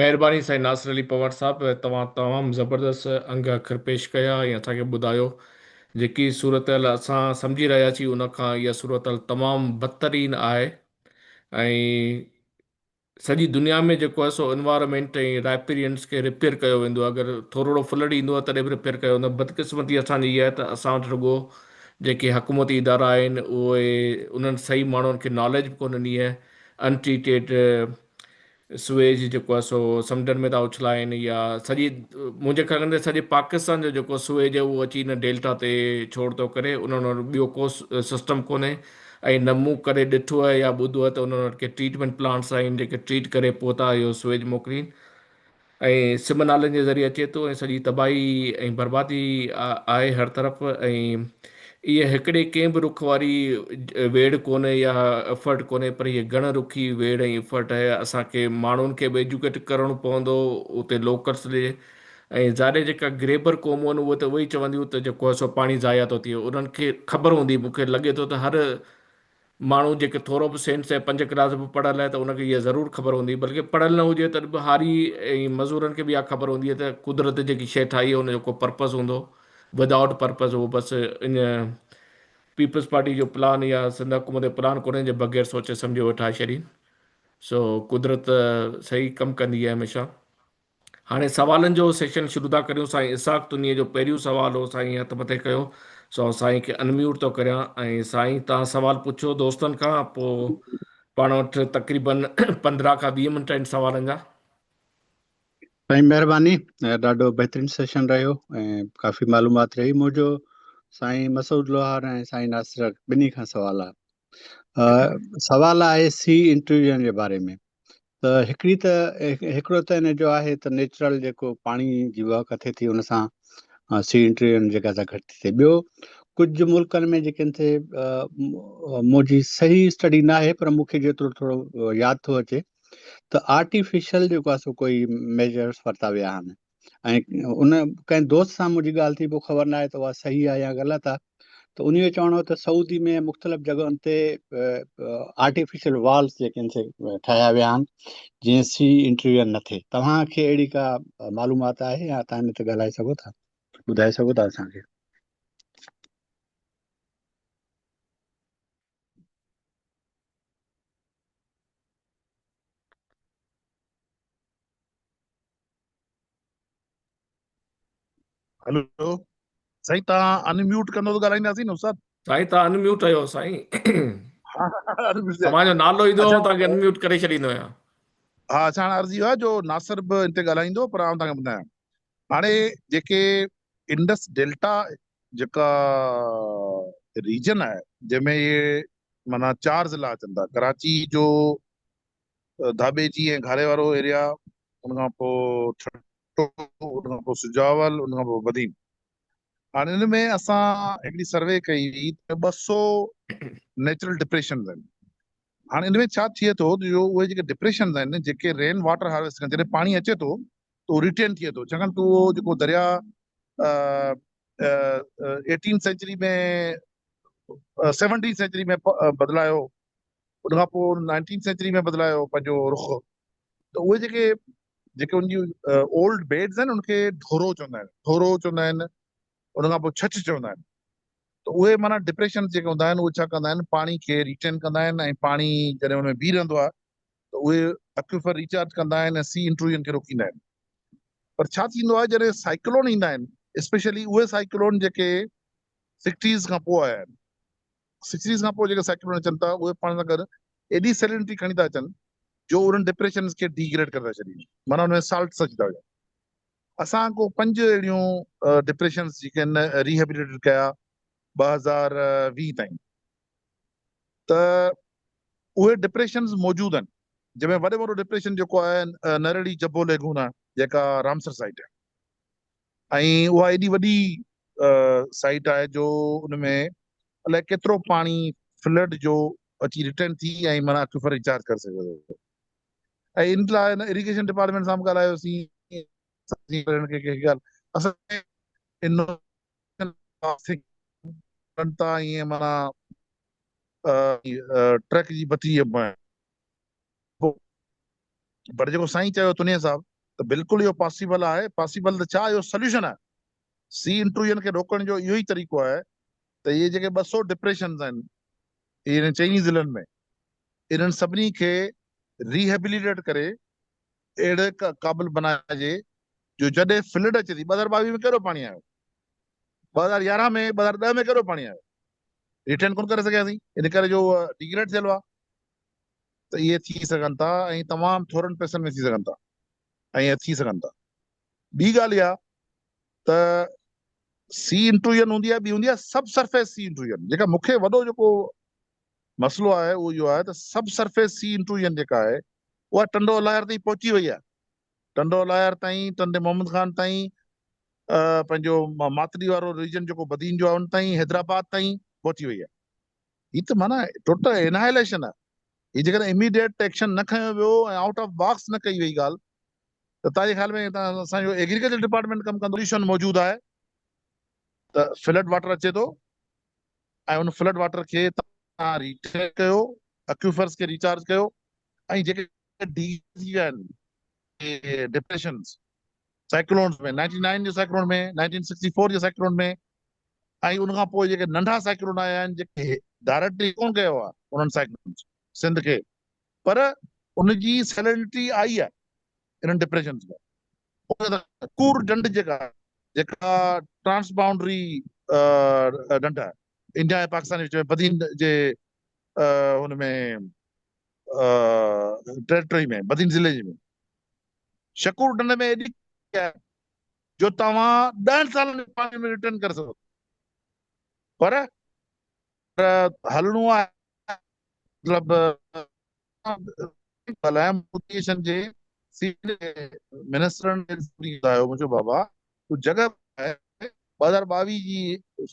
مهرباني سائين ناصر علي پنهور صاحب توهان تمام زبردست انگ اکر پيش ڪيا ۽ اسان کي ٻڌايو جيڪي صورتحال اسان سمجهي رهيا سين ان کان اها صورتحال تمام بدترين آهي ۽ سڄي دنيا ۾ جيڪو آهي سو انوائرمينٽ ۽ رائپيرينس کي رپيئر ڪيو ويندو آهي اگر ٿورڙو فلڊ ايندو آهي تڏهن به رپيئر ڪيو ويندو آهي بدقسمتي اسان جي اها آهي ته اسان وٽ رڳو جيڪي حڪومتي ادارا آهن اهي انهن صحيح ماڻهن کي ناليج به ڪونه ڏني آهي انٽريٽيڊ سويج جيڪو آهي سو سمنڊن ۾ ٿا اڇلائين يا سڄي منهنجي خيال ۾ سڄي پاڪستان جو جيڪو سويج آهي اهو اچي هن ڊيلٽا تي ڇوڙ ٿو ڪري انهن وٽ ٻيو ڪو سسٽم ڪونهي ۽ نه مون ڪڏهن ڏٺو آهي يا ٻڌو آهي ته انهن وٽ ڪي ٽريٽمينٽ پلانٽس آهن جيڪي ٽريٽ ڪري پوء ٿا اهو سويج موڪلين ۽ سم نالن جي ذريعي اچي ٿو ۽ سڄي تباهي ۽ بربادي آهي هر طرف ۽ اهي هڪڙي ڪنهن به رخ واري ويڙهه ڪونهي يا افرٽ ڪونهي پر هيء گهڻ رخي ويڙهه ۽ افرٽ آهي اسان کي ماڻهن کي به ايجوڪيٽ ڪرڻو پوندو اتي لوڪلس ڏي ۽ ظاهر جيڪا گريبر قومون آهن اهي ته اهي ئي چونديون ته جيڪو آهي سو پاڻي ضايع ٿو ٿئي انهن کي خبر هوندي مون کي لڳي ٿو ته هر ماڻهو جيڪي ٿورو به سينس ۽ پنج ڪلاس به پڙهيل آهي ته ان کي اها ضرور خبر هوندي بلڪه پڙهيل نه هجي ته به هاري ۽ مزورن کي به اها خبر هوندي ته قدرت جيڪي شيء ٺاهي آهي ان جو ڪو پرپز هوندو ودائوٽ پرپز اهو بس ان پيپلز پارٽي جو پلان يا سنڌ حڪومت جو پلان ڪونهي جو بغير سوچي سمجهي اهو ٺاهي ڇڏين سو قدرت صحيح ڪم ڪندي آهي هميشه. هاڻي سوالن جو سيشن شروع ٿا ڪريون سائين اسحاق تنيي جو پهريون سوال هو سائين هٿ مٿي ڪيو سو سائين کي انميوٽ ٿو ڪريان ۽ سائين تان سوال پڇو دوستن کان پو پاڻ وٽ تقريبن 15 کان 20 منٽ آهن سوالن جا. سائين مهرباني ڏاڍو بهترين سيشن رهيو ۽ ڪافي معلومات رهي منهنجو سائين مسعود لوهار ۽ سائين ناصر ٻنهي کان سوال آهي سوال آهي سي انٽرويو جي باري ۾ ته هڪڙي ته هڪڙو ته ان جو آهي ته نيچرل جيڪو پاڻي جي وهڪ ٿئي ٿي ان سان سي انٽري جيڪا سا گهٽ ٿي ٿئي ٻيو ڪجهه ملڪن ۾ جيڪي ٿئي منهنجي صحيح اسٽڊي نه آهي پر مونکي جيترو ٿورو ياد ٿو اچي ته آرٽيفيشل جيڪو آهي سو ڪوئي ميجرس ورتا ويا آهن ۽ ان ڪنهن دوست سان منهنجي ڳالهه ٿي پوء خبر ناهي ته اها صحيح آهي يا غلط آهي ته ان جو چوڻ هو ته سعودي ۾ مختلف جڳهن تي آرٽيفيشل والز جيڪي آهن سي ٺاهيا ويا آهن جيئن سي انٽرويو نه ٿئي توهان کي اهڙي ڪا معلومات آهي يا توهان هن تي ڳالهائي سگهو ٿا ٻڌائي سگهو ٿا اسان کي؟ هلو سائين تان انميوٽ ڪندو ته ڳالهائينداسين نه استاد. سائين تان انميوٽ آهيو سائين. توهان جو نالو ايندو آهي توهان کي انميوٽ ڪري ڇڏيندو آهيان. ها اڇا هاڻي عرض اهو آهي جو ناصر به ان تي ڳالهائيندو پر آئون توهان کي ٻڌايان هاڻي جيڪي انڊس ڊيلٽا جيڪا ريجن آهي جنهن ۾ اهي معنيٰ چار ضلع اچن ٿا ڪراچي جو ڌاٻيجي ۽ گهاري وارو ايريا ان کان پوء ٺٽو ان کان پوء سجاول ان کان پوء بدين هاڻي ان ۾ اسان هڪڙي سروي ڪئي هئي ته 200 نيچرل ڊپريشنز آهن هاڻي ان ۾ ڇا ٿئي ٿو جو اهي جيڪي ڊپريشنز آهن جيڪي رين واٽر هارويسٽ ڪن جڏهن پاڻي اچي ٿو ته اهو ريٽين ٿئي ٿو ڇاڪاڻ ته اهو جيڪو دريا ايٽين سينچري ۾ سيونٽين سينچري ۾ بدلايو ان کان پوء نائنٽين سينچري ۾ بدلايو پنهنجو رخ ته اهي جيڪي جيڪي ان جون اولڊ بيڊز آهن ان کي ڍورو چوندا آهن ڍورو چوندا آهن ان کان پوء ڇڇ چوندا آهن ته اهي معنيٰ ڊپريشن جيڪي هوندا آهن اهي ڇا ڪندا آهن پاڻي کي ريٽين ڪندا آهن ۽ پاڻي جڏهن ان ۾ بيهي رهندو آهي ته اهي اڪويفر ريچارج ڪندا آهن ۽ سي انٽروجن کي روڪيندا آهن پر ڇا ٿيندو آهي جڏهن سائيڪلون ايندا آهن اسپيشلي اهي سائيڪلون جيڪي سڪسٽيز کان پوء آيا آهن. سڪسٽيز کان پوء جيڪي سائيڪلون اچن ٿا اهي پاڻ سان گڏ ايڏي سيلينٽي کڻي ٿا اچن جو انهن ڊپريشنز کي ڊيگريڊ ڪري ٿا ڇڏين، معنيٰ ان ۾ سالٽس اچي ٿا وڃن. اسان ڪو پنج اهڙيون ڊپريشنز جيڪي آهن ريهيبليٽيڊ ڪيا 2020 تائين ته اهي ڊپريشنز موجود آهن، جنهن ۾ وڏي ۾ وڏو ڊپريشن جيڪو آهي نرڙي جبو ليگون آهي جيڪا رامسر سائيٽ آهي ۽ اها ايڏي وڏي سائيٽ آهي جو ان ۾ الائي ڪيترو پاڻي فلڊ جو اچي ريٽرن ٿي ۽ معنيٰ اڪيوفر ريچارج ڪري سگهي ٿو ۽ ان لاء اريگيشن ڊپارٽمينٽ سان به ڳالهايوسين کي ڳالهه اسان ڪن ٿا ائين معنيٰ ٽرڪ جي بتي پر جيڪو سائين چيو تنيي صاحب ته بلڪل اهو پاسيبل آهي، پاسيبل ته ڇا اهو سليوشن آهي. سي انٽروزن کي روڪڻ جو اهو ئي طريقو آهي ته اهي جيڪي 200 ڊپريشنز آهن انهن چئني ضلعن ۾ انهن سڀني کي ريهيبليٽيٽ ڪري اهڙي قابل بنائجي جو جڏهن فلڊ اچي ٿي 2022 ۾ ڪهڙو پاڻي آيو، 2011 ۾ 2010 ۾ ڪهڙو پاڻي آيو، ريٽين ڪونه ڪري سگهياسين ان ڪري جو ڊيگريڊ ٿيل هئا. ته اهي ٿي سگهن ٿا ۽ تمام ٿورن پئسن ۾ ٿي سگهن ٿا ۽ اهي ٿي سگهن ٿا. ٻي ڳالهه اها ته سي انٽروزن هوندي آهي، ٻي هوندي آهي سب سرفيس سي انٽروزن. جيڪا مون کي وڏو جيڪو مسئلو آهي اهو اهو آهي ته سب سرفيس سي انٽروزن جيڪا آهي اها ٽنڊو الايار تائين پهچي وئي آهي. ٽنڊو الايار تائين، ٽنڊي محمد خان تائين، پنهنجو ماتلي وارو ريجن جيڪو بدين جو آهي ان تائين، حيدرآباد تائين پهچي وئي آهي. هي ته معنيٰ ٽوٽل انهائليشن آهي. هي جيڪڏهن اميڊيٽ ايڪشن نه کنيو ويو ۽ آئوٽ آف باڪس نه ڪئي وئي ڳالهه ته توهان جي خيال ۾ اسان جو ايگريڪلچر ڊپارٽمينٽ ڪم ڪندو؟ سوليوشن موجود آهي ته فلڊ واٽر اچي ٿو ۽ ان فلڊ واٽر کي توهان ريٽين ڪيو، اڪيوفرز کي ريچارج ڪيو ۽ جيڪي ڊي ٿي ويا آهن ڊپريشنز سائيڪلونز ۾ 99 جي سائيڪلون ۾ 1964 جي سائيڪلون ۾ ۽ ان کان پوء جيڪي ننڍا سائيڪلون آيا آهن جيڪي ڊائريڪٽلي ڪون ڪيو آهي انهن سائيڪلونز سنڌ کي پر ان جي سيلنٽي آئي آهي انهن ڊپريشنز ۾ ڪور ڍنڍ جيڪا جيڪا ٽرانس باؤنڊري ڍنڍ آهي انڊيا ۽ پاڪستان جي وچ ۾ بدين جي هن ۾ ٽيريٽري ۾ بدين ضلعي جي ۾ شڪور ڍنڍ ۾ ايڏي جو توهان 10 سالن ۾ پاڻي ۾ ريٽرن ڪري سگهو پر هلڻو آهي مطلب ڳالهايم ايجوڪيشن جي منسٽرن ٻڌايو منهنجو بابا تو جڳهه 2022 جي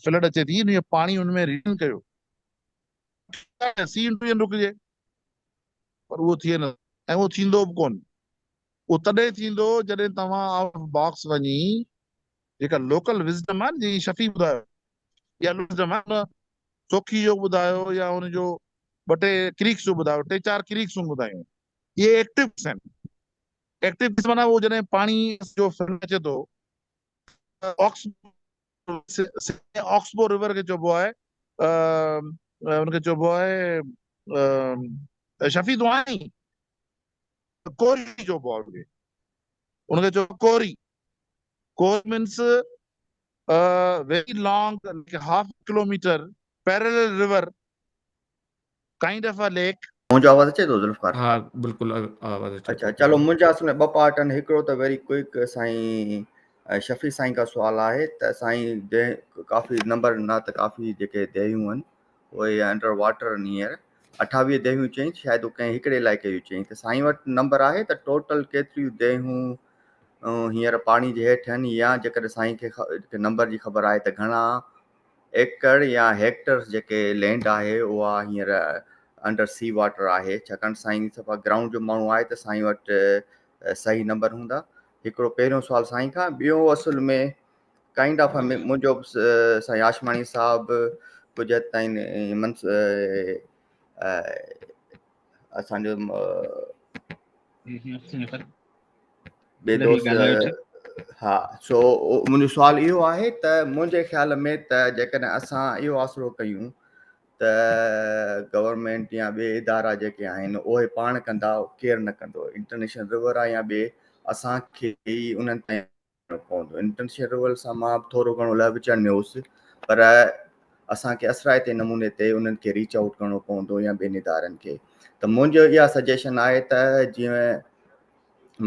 فلڊ اچي ٿي ان جو پاڻي ان ۾ ريٽرن ڪيو سي انٽروزن رڪجي پر اهو ٿئي نه ۽ اهو ٿيندو به ڪونه. اهو تڏهن ٿيندو جڏهن توهان آئوٽ آف باڪس وڃي جيڪا لوڪل وزڊم آهي نه جيئن شفيع ٻڌايو اها وزڊم آهي ان سوکي جو ٻڌايو يا ان جو ٻه ٽي ڪريڪس جو ٻڌايو ٽي چار ڪريڪس هن ٻڌايون اهي ايڪٽو آهن ايڪٽو معنيٰ اهو جڏهن پاڻي جو فلو اچي ٿو آڪس آڪسبو ريور کي چئبو آهي ان کي چئبو آهي شفيع تون آهين ڪوري چئبو آهي ان کي ان کي چئبو ڪوري ڪوري means very long half kilometre parallel river kind of a lake. منهنجو آواز اچي ٿو ذوالفقار؟ ها بلڪل آواز اچي اچھا چلو منهنجا اصل ۾ ٻه پارٽ آهن هڪڙو ته ويري ڪوئڪ سائين شفيع سائين کان سوال آهي ته سائين ڪافي نمبر نه ته ڪافي جيڪي ديهيون آهن اهي انڊر واٽر آهن هينئر 28 ديهيون چئين شايد ڪنهن هڪڙي علائقي جون چئين ته سائين وٽ نمبر آهي ته ٽوٽل ڪيتريون ديهيون هينئر پاڻي جي هيٺ آهن يا جيڪڏهن سائين کي نمبر جي خبر آهي ته گهڻا ايڪڙ يا هيڪٽرز جيڪي لينڊ آهي اها هينئر انڊر سي واٽر آهي ڇاڪاڻ سائين صفا گرائونڊ جو ماڻهو آهي ته سائين وٽ صحيح نمبر هوندا هڪڙو پهريون سوال سائين کان ٻيو اصل ۾ ڪائنڊ آف منهنجو سائين آشماڻي صاحب ڪجهه حد تائين منس اسانجو ٻي دوست ها سو منهنجو سوال اهو آهي ته منهنجي خيال ۾ ته جيڪڏهن اسان اهو آسرو ڪيون ته گورنمينٽ يا ٻي ادارا جيڪي آهن اهي پاڻ ڪندا ڪير نه ڪندو انٽرنيشنل ريور آهي يا ٻي اسان کي ئي انهن تائين پوندو انٽرنيشنل ريور سان مان به ٿورو گهڻو لهه وچڙ ۾ هوس پر اسان کي اثرائتي نموني تي انهن کي ريچ آئوٽ ڪرڻو پوندو يا ٻين ادارن کي ته منهنجو اها سجيشن آهي ته جيئن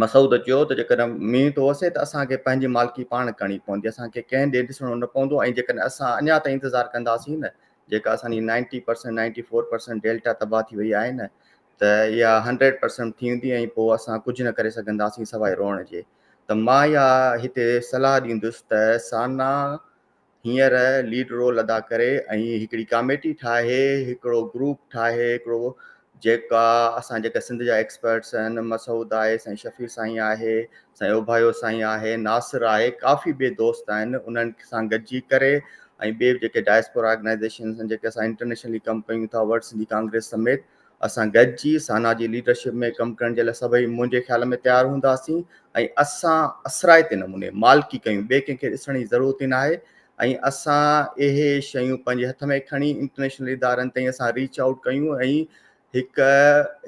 مسعود چيو ته جيڪڏهن مينهن ٿو وسي ته اسان کي پنهنجي مالڪي پاڻ ڪرڻي پوندي اسان کي ڪنهن ڏي ڏسڻو نه پوندو ۽ جيڪڏهن اسان اڃا تائين انتظار ڪنداسين نه جيڪا اسان جي ninety percent ninety four percent delta تباهه ٿي وئي آهي نه ته اها هنڊريڊ پرسنٽ ٿي ويندي ۽ پوء اسان ڪجهه نه ڪري سگهنداسين سواء روئڻ جي ته مان اها هتي صلاح ڏيندس ته سانا هينئر ليڊ رول ادا ڪري ۽ هڪڙي ڪاميٽي ٺاهي هڪڙو گروپ ٺاهي هڪڙو جيڪا اسان جيڪا سنڌ جا ايڪسپرٽس آهن مسعود آهي سائين شفيع سائين آهي سائين اوڀايو سائين آهي ناصر آهي ڪافي ٻي دوست آهن انهن سان گڏجي ڪري ۽ ٻي جيڪي ڊائسپورا آرگنائزيشنس آهن جيڪي اسان انٽرنيشنلي ڪم ڪيون ٿا ورلڊ سنڌي ڪانگريس سميت اسان گڏجي سانا جي ليڊرشپ ۾ ڪم ڪرڻ جي لاء سڀئي منهنجي خيال ۾ تيار هونداسين ۽ اسان اثرائتي نموني مالڪي ڪيون ٻئي ڪنهن کي ڏسڻ جي ضرورت ئي ناهي ۽ اسان اهي شيون پنهنجي هٿ ۾ کڻي انٽرنيشنل ادارن تائين اسان ريچ آئوٽ ڪيون ۽ هڪ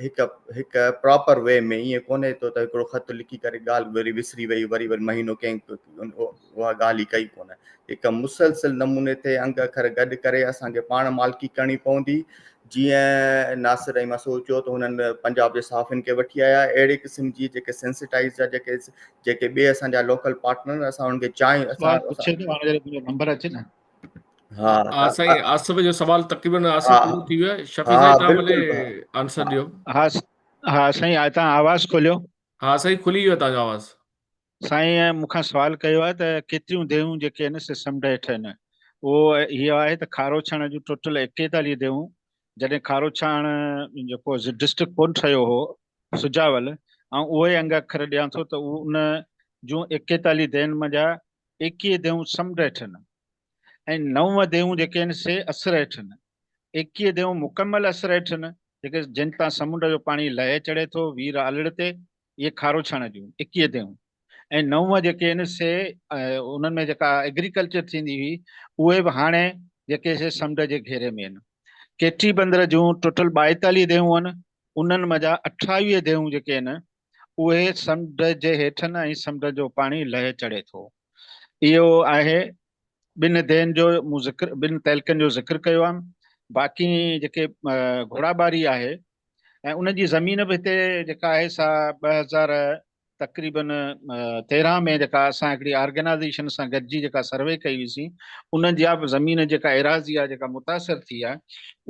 هڪ هڪ پراپر وي ۾ ائين ڪونهي ٿو ته هڪڙو خط لکي ڪري ڳالهه وري وسري وئي وري وري مهينو ڪنهن اها ڳالهه ئي ڪئي ڪونه هڪ مسلسل نموني تي انگ اکر گڏ ڪري اسان کي پاڻ مالڪي ڪرڻي پوندي جيئن ناصر ۽ مسعود چيو ته هنن پنجاب جي صحافين کي وٺي آيا اهڙي قسم جي جيڪي سينسٽائز جا جيڪي جيڪي ٻئي اسان جا لوڪل پارٽنر اسان انهن کي چاهيون سوال پڇي ٿو هاڻي جڏهن منهنجو نمبر اچي نه ها ها سائين آصف جو سوال تقريبن آصف پورو ٿي ويو آهي شفيع سائين تان ڀلي آنسر ڏيو ها ها سائين تان آواز کوليو ها سائين کلي ويو تان جو آواز سائين مون کان سوال ڪيو آهي ته ڪيتريون ديهون جيڪي آهن سي سمنڊ هيٺ آهن اهو اهو آهي ته کاروڇاڻ جون ٽوٽل 41 ديهون جڏهن کاروڇاڻ جيڪو ڊسٽرڪٽ ڪونه ٺهيو هو سجاول آئون اهو ئي انگ اکر ڏيان ٿو ته ان جون 41 ديهن منجهان 21 ديهون سمنڊ هيٺ آهن ۽ نو ديهون جيڪي آهن سي اسر هيٺ آهن 21 ديهون مڪمل اسر هيٺ آهن جيڪي جن تان سمنڊ جو پاڻي لهي چڙهي ٿو وير آلڙ تي اهي کاروڇاڻ جون 21 ديهون ۽ نو جيڪي آهن سي انهن ۾ جيڪا ايگريڪلچر ٿيندي هئي اهي به هاڻي جيڪي سي سمنڊ جي گهيري ۾ آهن. ڪيٽي بندر جون ٽوٽل 42 ديهون آهن انهن منجهان 28 ديهون جيڪي آهن اهي سمنڊ جي هيٺ آهن ۽ سمنڊ جو پاڻي لهي چڙهي ٿو. اهو آهي ٻن ديهن جو مون ذڪر ٻن تعلقن جو ذڪر ڪيو آهي باقي جيڪي گهوڙاٻاري آهي ۽ ان جي زمين به هتي جيڪا آهي سا 2000 تقريبن 13 ۾ جيڪا اسان هڪڙي آرگنائزيشن سان گڏجي جيڪا سروي ڪئي هئي ان جي به زمين جيڪا ايراضي آهي جيڪا متاثر ٿي آهي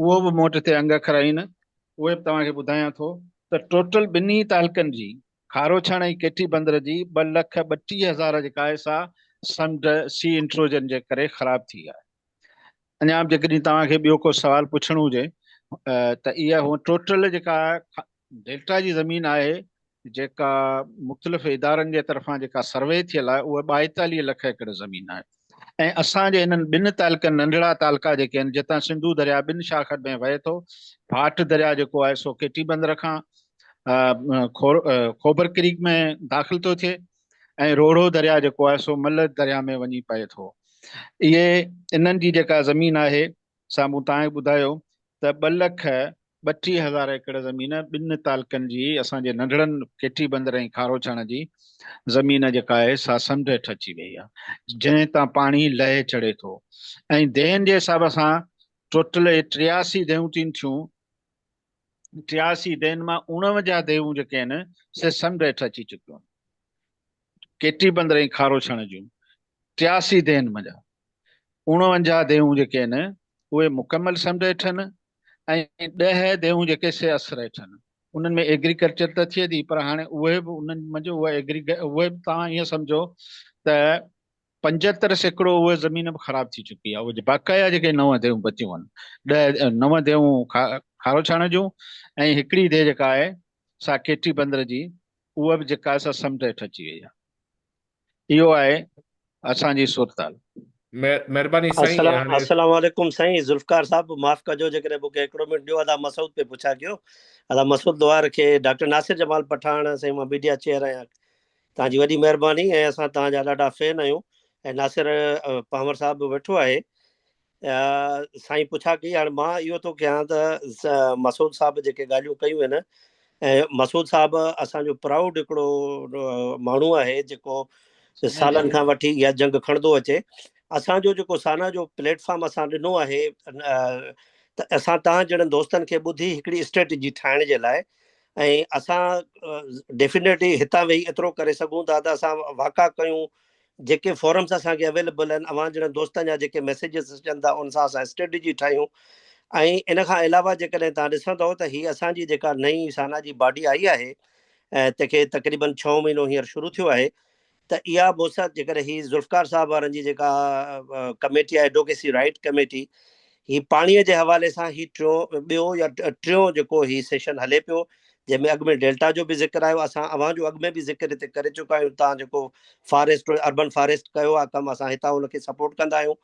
اهو به مون وٽ هتي انگ اکر آهن اهي به توهان کي ٻڌايان ٿو ته ٽوٽل ٻنهي تعلقن جي کاروڇاڻ ۽ ڪيٽي بندر جي 2 لک 32 هزار جيڪا آهي سا سمنڊ سي انٽروجن جي ڪري خراب ٿي آهي اڃا به جيڪڏهن توهان کي ٻيو ڪو سوال پڇڻو هجي ته اها هو ٽوٽل جيڪا ڊيلٽا جي زمين آهي جيڪا مختلف ادارن جي طرفان جيڪا سروي ٿيل آهي اها 42 لک ايڪڙ زمين آهي ۽ اسان جي هنن ٻن تعلقن ننڍڙا تعلقا جيڪي آهن جتان سنڌو درياء ٻن شاخن ۾ وهي ٿو ڦاٽ درياء جيڪو آهي سو ڪيٽي بندر کان کوبر ڪريڪ ۾ داخل ٿو ٿئي ۽ روهڙو درياء جيڪو آهي سو مل درياء ۾ وڃي پئي ٿو. اهي انهن جي جيڪا زمين آهي سا مون توهان کي ٻڌايو ته 2 لک 32 هزار ايڪڙ زمين ٻن تعلقن جي اسان جي ننڍڙن ڪيٽي بندر ۽ کاروڇاڻ جي زمين جيڪا آهي سا سمنڊ هيٺ اچي وئي آهي جنهن تان پاڻي لهي چڙهي ٿو ۽ ديهن جي حساب سان ٽوٽل اهي 83 ديهون ٿين ٿيون 83 ديهن مان 49 ديهون جيڪي آهن سي سمنڊ هيٺ اچي چڪيون آهن. ڪيٽي بندر ۽ کاروڇڻ جون 83 ديهن منجهان 49 ديهون جيڪي آهن اهي مڪمل سمنڊ هيٺ آهن ۽ 10 ديهون جيڪي سي اثر هيٺ آهن. انهن ۾ ايگريڪلچر ته ٿئي ٿي پر هاڻي اهي به انهن منجهه اهي ايگري اهي به توهان ائين سمجهو ته 75% اهي زمين به خراب ٿي چڪي آهي اهي باقاعده جيڪي نو ديهون بچيون آهن ڏهه نو ديهون کاروڇاڻ جون ۽ هڪڙي ديهه جيڪا آهي سا ڪيٽي بندر جي اها به جيڪا آهي سا سمنڊ هيٺ اچي وئي آهي اهو آهي اسان جي صورتحال. مهرباني سائين السلام هاڻي السلام عليڪم سائين ذوالفقار صاحب معاف ڪجو جيڪڏهن مونکي هڪڙو منٽ ڏيو ادا مسعود پي پڇا ڪيو ادا مسعود لوهار کي ڊاڪٽر ناصر جمال پٺاڻ سائين مان ميڊيا چيئر آهيان توهان جي وڏي مهرباني ۽ اسان توهان جا ڏاڍا فين آهيون ۽ ناصر پانور صاحب به ويٺو آهي سائين پڇا ڪئي هاڻي مان اهو ٿو ڪيان ته مسعود صاحب جيڪي ڳالهيون ڪيون آهن ۽ مسعود صاحب اسان جو پرائوڊ هڪڙو ماڻهو آهي جيڪو سالن کان وٺي اها جنگ کڻندو اچي. اسان جو جيڪو سانا جو پليٽ فارم اسان ڏنو آهي ته اسان توهان جهڙن دوستن کي ٻڌي هڪڙي اسٽريٽجي ٺاهڻ جي لاء ۽ اسان ڊيفينيٽلي هتان ويهي ايترو ڪري سگهون ٿا ته اسان واڪا ڪيون جيڪي فورمز اسان کي اويليبل آهن اوهان جهڙن دوستن جا جيڪي ميسيجز اچن ٿا ان سان اسان اسٽريٽجي ٺاهيون ۽ ان کان علاوه جيڪڏهن توهان ڏسندو ته هي اسان جي جيڪا نئين سانا جي باڊي آئي آهي تنهن کي تقريبن ڇهون مهينو هينئر شروع ٿيو آهي ته اها مون سان جيڪڏهن هي ذوالفقار صاحب وارن جي جيڪا ڪميٽي آهي ايڊوڪيسي رائيٽ ڪميٽي هي پاڻي جي حوالي سان هي ٽيون ٻيو يا ٽيون جيڪو هي سيشن هلي پيو جنهن ۾ اڳ ۾ ڊيلٽا جو به ذڪر آيو اسان اوهان جو اڳ ۾ به ذڪر هتي ڪري چڪا آهيون تان جيڪو فاريسٽ اربن فاريسٽ ڪيو آهي ڪم اسان هتان ان کي سپورٽ ڪندا آهيون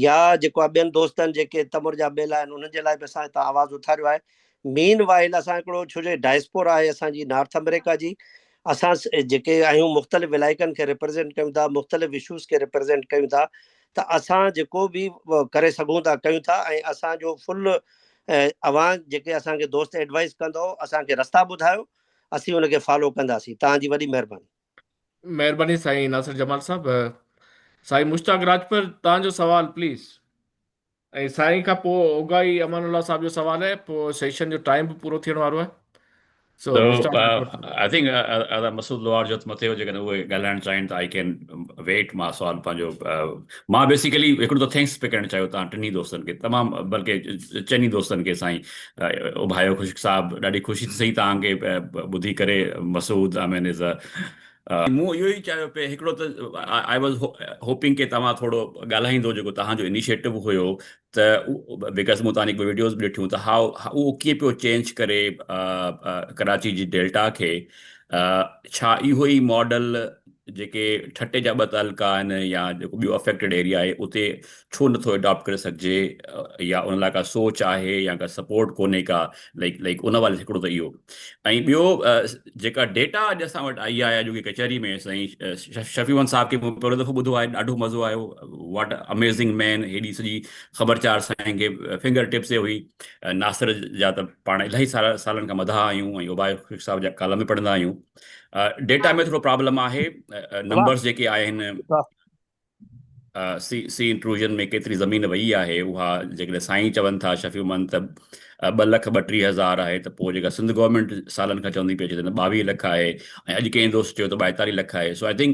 يا جيڪو آهي ٻين دوستن جيڪي تمر جا ٻيلا آهن انهن جي لاء به اسان هتان آواز اٿاريو آهي مين وائل اسان هڪڙو ڇو جو ڊائسپورا آهي اسان جي نارٿ آمريڪا جي اسان جيڪي آهيون مختلف علائقن کي ريپريزنٽ ڪيون ٿا مختلف اشوز کي ريپريزنٽ ڪيون ٿا ته اسان جيڪو به ڪري سگهون ٿا ڪيون ٿا ۽ اسان جو فل اوهان جيڪي اسان کي دوست ايڊوائز ڪندو اسان کي رستا ٻڌايو اسين ان کي فالو ڪنداسين توهان جي وڏي مهرباني. مهرباني سائين ناصر جمال صاحب سائين مشتاق راڄپر توهان جو سوال پليز. ۽ سائين کان پوء اوگاهي امان الله صاحب جو سوال آهي پوء سيشن جو ٽائيم به پورو ٿيڻ وارو آهي سو سو I think ادا مسعود لوهار جو هٿ مٿي هو جيڪڏهن اهي ڳالهائڻ چاهين ته I can wait مان سوال پنهنجو مان بيسيڪلي هڪڙو ته thanks پئي ڪرڻ چاهيو تان ٽنهي دوستن کي تمام بلڪه چئني دوستن کي سائين اوڀايو خشڪ صاحب ڏاڍي خوشي ٿي سائين تان کي ٻڌي ڪري مسعود آء مين از مون اهو ئي چاهيو پئي هڪڙو ته I was hoping ڪي توهان ٿورو ڳالهائيندو جيڪو توهان جو انيشيٽو هيو ته because مون توهان جي وڊيوز به ڏٺيون ته هائو اهو ڪيئن پيو چينج ڪري ڪراچي جي ڊيلٽا کي ڇا اهو ئي ماڊل جيڪي ٺٽي جا ٻه تعلقا آهن يا جيڪو ٻيو افيڪٽيڊ ايريا آهي اتي ڇو نٿو اڊاپٽ ڪري سگهجي يا ان لاء ڪا سوچ آهي يا ڪا سپورٽ ڪونهي ڪا لائڪ لائڪ ان حوالي هڪڙو ته اهو ۽ ٻيو جيڪا ڊيٽا اڄ اسان وٽ آئي آهي اڄوڪي ڪچهري ۾ سائين شفيع محمد صاحب کي مون پهريون دفعو ٻڌو آهي ڏاڍو مزو آيو واٽ اميزنگ مين هيڏي سڄي خبر چار سائين کي فنگر ٽپس تي هئي ناصر جا ته پاڻ الاهي سال سالن کان مداح آهيون ۽ عبائد خشڪ صاحب جا ڪالم به پڙهندا آهيون ڊيٽا ۾ ٿورو پرابلم آهي نمبرز جيڪي آهن سي سي انٽروزن ۾ ڪيتري زمين وئي آهي اها جيڪڏهن سائين چون ٿا شفيع محمد ته ٻه لک ٻٽيهه هزار آهي ته پوء جيڪا سنڌ گورنمينٽ سالن کان چوندي پئي اچي ته ٻاويهه لک آهي ۽ اڄ ڪنهن دوست چيو ته ٻائيتاليهه لک آهي سو I think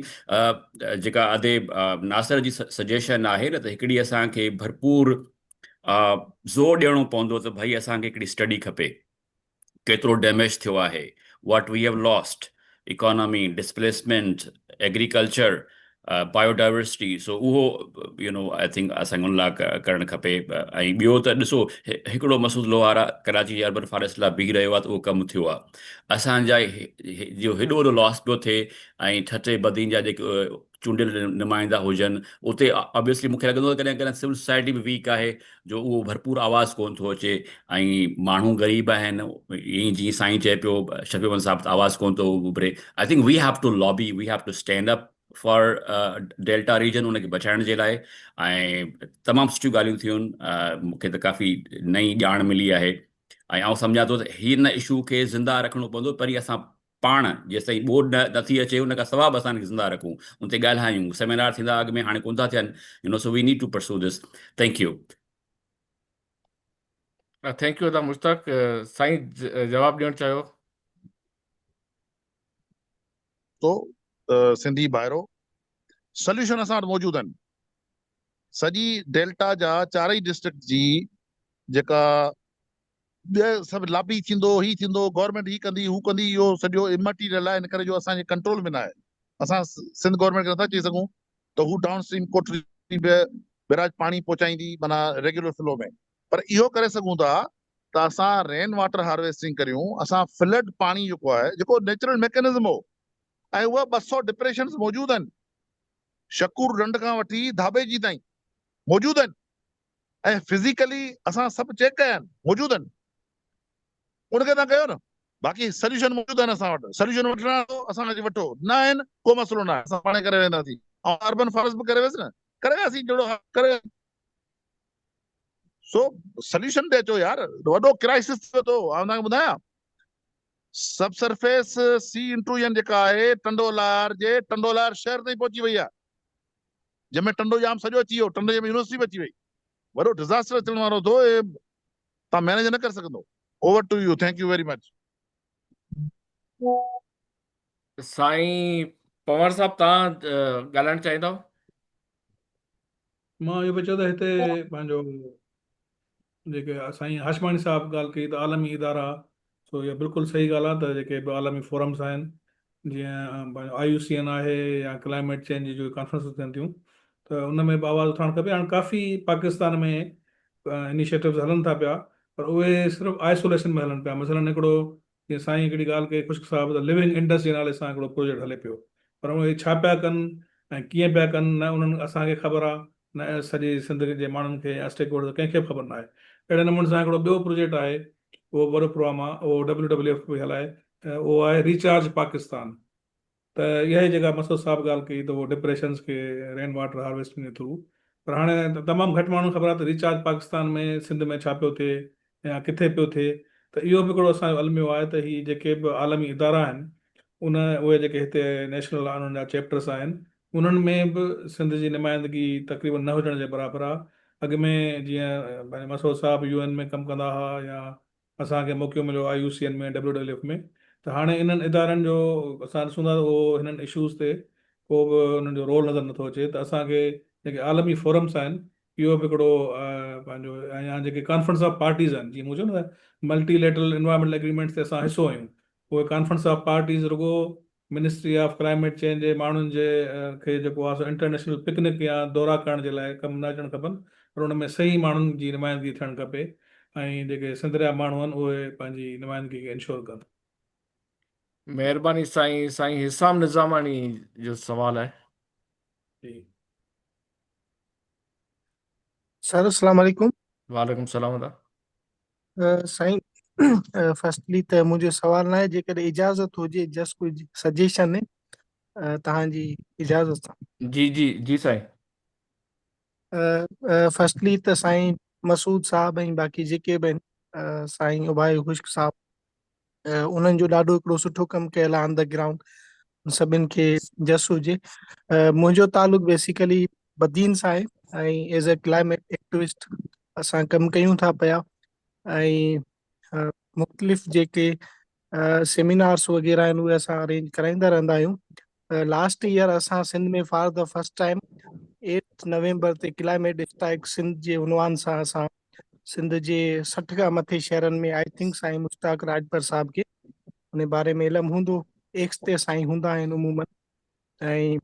جيڪا ادي ناصر جي سجيشن آهي نه ته هڪڙي اسان کي ڀرپور زور ڏيڻو پوندو ته ڀئي اسان کي هڪڙي اسٽڊي کپي ڪيترو ڊيميج ٿيو آهي، what we have lost, economy, displacement, agriculture, biodiversity, سو اهو يو نو I think اسان کي ان لاء ڪرڻ کپي ۽ ٻيو ته ڏسو هڪڙو مسعود لوهار ڪراچي جي اربن فاريسٽ لاء بيهي رهيو آهي ته اهو ڪم ٿيو آهي اسان جا جو هيڏو وڏو لاس پيو ٿئي ۽ ٺٽي بدين جا جيڪي چونڊيل نمائندا هجن اتي آبويسلي مونکي لڳندو آهي ڪڏهن ڪڏهن سول سوسائٽي به ويڪ آهي جو اهو ڀرپور آواز ڪون ٿو اچي ۽ ماڻهو غريب آهن ائين جيئن سائين چئي پيو شفيع محمد صاحب ته آواز ڪون ٿو اڀري I think we have to lobby we have to stand up for delta region ان کي بچائڻ جي لاء ۽ تمام سٺيون ڳالهيون ٿيون مونکي ته ڪافي نئين ڄاڻ ملي آهي ۽ آئون سمجهان ٿو ته هن اشو کي زنده رکڻو پوندو پري اسان پاڻ جيستائين ٻوڏ نه نٿي اچي ان کان سوا به اسان ان کي زنده رکون ان تي ڳالهايون سيمينار ٿيندا اڳ ۾ هاڻي ڪونه ٿا ٿين you know so we need to pursue this thank you. Thank you ادا مشتاق سائين جواب ڏيڻ چاهيو. تو سنڌي ڀائرو سليوشن اسان وٽ موجود آهن سڄي ڊيلٽا جا چارئي ڊسٽرڪٽ جي جيڪا ٻيو سڀ لابي ٿيندو هي ٿيندو گورنمينٽ هي ڪندي هو ڪندي اهو سڄو امٽيريل آهي ان ڪري جو اسان جي ڪنٽرول ۾ ناهي اسان سنڌ گورنمينٽ کي نٿا چئي سگهون ته هو ڊائون اسٽريم ڪوٽڙي به بئراج پاڻي پهچائيندي معنيٰ ريگيولر فلو ۾ پر اهو ڪري سگهون ٿا ته اسان رين واٽر هارويسٽنگ ڪريون اسان فلڊ پاڻي جيڪو آهي جيڪو نيچرل ميڪنزم هو ۽ اهي 200 ڊپريشنز موجود آهن شڪور ڍنڍ کان وٺي ڌاٻيجي تائين موجود آهن ۽ فزيڪلي اسان سڀ چيڪ ڪيا آهن موجود آهن ان کي تان ڪيو نه باقي سليوشن موجود آهن اسان وٽ سليوشن وٺڻا اٿو اسان کان وٺو نه آهن ڪو مسئلو نه آهي اسان پاڻ ڪري وينداسين ۽ اربن فارس به ڪري ويس نه ڪري وياسين جهڙو ڪري سو سليوشن تي اچو يار وڏو ڪرائسس ٿيو ٿو آئون توهان کي ٻڌايان سب سرفيس سي انٽروجن جيڪا آهي ٽنڊو لاهر جي ٽنڊو لاهر شهر تائين پهچي وئي آهي. جنهن ۾ ٽنڊو ڄام سڄو اچي ويو، ٽنڊي ڄام يونيورسٽي به اچي وئي. وڏو ڊزاسٽر اچڻ وارو اٿو، اهي توهان مينيج نه ڪري سگهندو. Over to you, thank you very much. سائين پنوار صاحب توهان ڳالهائڻ چاهيندؤ؟ مان اهو پئي چيو ته هتي پنهنجو جيڪي سائين هاشماڻي صاحب ڳالهه ڪئي ته عالمي ادارا سو اها بلڪل صحيح ڳالهه آهي ته جيڪي به عالمي فورمز آهن جيئن آء يو سي اين آهي يا ڪلائميٽ چينج جون ڪانفرنسون ٿين ٿيون ته ان ۾ به آواز اٿارڻ کپي. هاڻ ڪافي پاڪستان ۾ انيشيٽوز هلن ٿا پيا پر اهي صرف آئسوليشن ۾ هلن پيا. مثلاً هڪڙو جيئن سائين هڪڙي ڳالهه ڪئي خشڪ صاحب ته لونگ انڊس جي نالي سان هڪڙو پروجيڪٽ هلي پيو پر اهي ڇا پيا ڪن ۽ ڪيئن پيا ڪن نه انهن اسان کي خبر آ نه سڄي سنڌ جي ماڻهن کي يا اسٽيڪ هولڊرز ڪنهن کي به خبر ناهي. اهڙي نموني سان هڪڙو ٻيو پروجيڪٽ آهي اهو به وڏو پروگرام آ اهو ڊبليو ڊبليو ايف پئي هلائي اهو آهي ريچارج پاڪستان. ته اها ئي جيڪا مسعود صاحب ڳالهه ڪئي ته اهو ڊپريشنز کي رين واٽر هارويسٽنگ جي ٿرو پر هاڻي تمام گهٽ ماڻهن کي خبر آهي ته ريچارج پاڪستان ۾ سنڌ ۾ ڇا پيو ٿئي يا ڪٿي پيو ٿئي ته اهو به هڪڙو اسان جو الميو آهي ته هي جيڪي به عالمي ادارا آهن ان اهي جيڪي هتي نيشنل انهن جا چيپٽرس آهن انهن ۾ به سنڌ جي نمائندگي تقريبن نه هجڻ جي برابر آهي. اڳ ۾ جيئن پنهنجو مسعود صاحب يو اين ۾ ڪم ڪندا هئا يا اسان کي موقعو مليو I U C N ۾ W W F ۾ ته هاڻي انهن ادارن جو اسان ڏسون ٿا ته اهو هنن اشوز تي ڪو به انهن جو رول نظر نٿو اچي ته اسان کي جيڪي عالمي فورمس آهن اهو به هڪڙو پنهنجو يا جيڪي ڪانفرنس آف پارٽيز آهن جيئن مون چيو نه ته ملٽي ليٽرل انوائرمينٽل ايگريمينٽس تي اسان حصو آهيون اهي ڪانفرنس آف پارٽيز رڳو منسٽري آف ڪلائميٽ چينج جي ماڻهن جي کي جيڪو آهي سو انٽرنيشنل پڪنڪ يا دورا ڪرڻ جي لاء ڪم نه اچڻ کپن پر ان ۾ صحيح ماڻهن جي نمائندگي ٿيڻ کپي ۽ جيڪي سنڌ جا ماڻهو آهن اهي پنهنجي نمائندگي کي انشور ڪن. مهرباني سائين سائين حسام نظاماڻي جو سوال آهي. جي. سر السلام عليڪم. وعليڪم السلام ادا. سائين فرسٽلي ته منهنجو سوال ناهي جيڪڏهن اجازت هجي جسٽ ڪجهه سجيشن توهان جي اجازت سان. جي جي جي سائين. فرسٽلي ته سائين مسعود صاحب ۽ باقي جيڪي به آهن سائين ابايو خشڪ صاحب انهن جو ڏاڍو هڪڙو سٺو ڪم ڪيل آهي آن the ground سڀن کي جس هجي. منهنجو تعلق بيسيڪلي بدين سان آهي ۽ ايز اي ڪلائميٽ ايڪٽوسٽ اسان ڪم ڪيون ٿا پيا ۽ مختلف جيڪي سيمينارس وغيره آهن اهي اسان ارينج ڪرائيندا رهندا آهيون. لاسٽ ايئر اسان Sindh ۾ for the first time 8 November تي ڪلائميٽ اسٽرائيڪ سنڌ جي عنوان سان اسان سنڌ جي 60 کان مٿي شهرن ۾ I think سائين مشتاق راڄپر صاحب کي ان باري ۾ علم هوندو، ايڪس تي سائين هوندا آهن عمومن ۽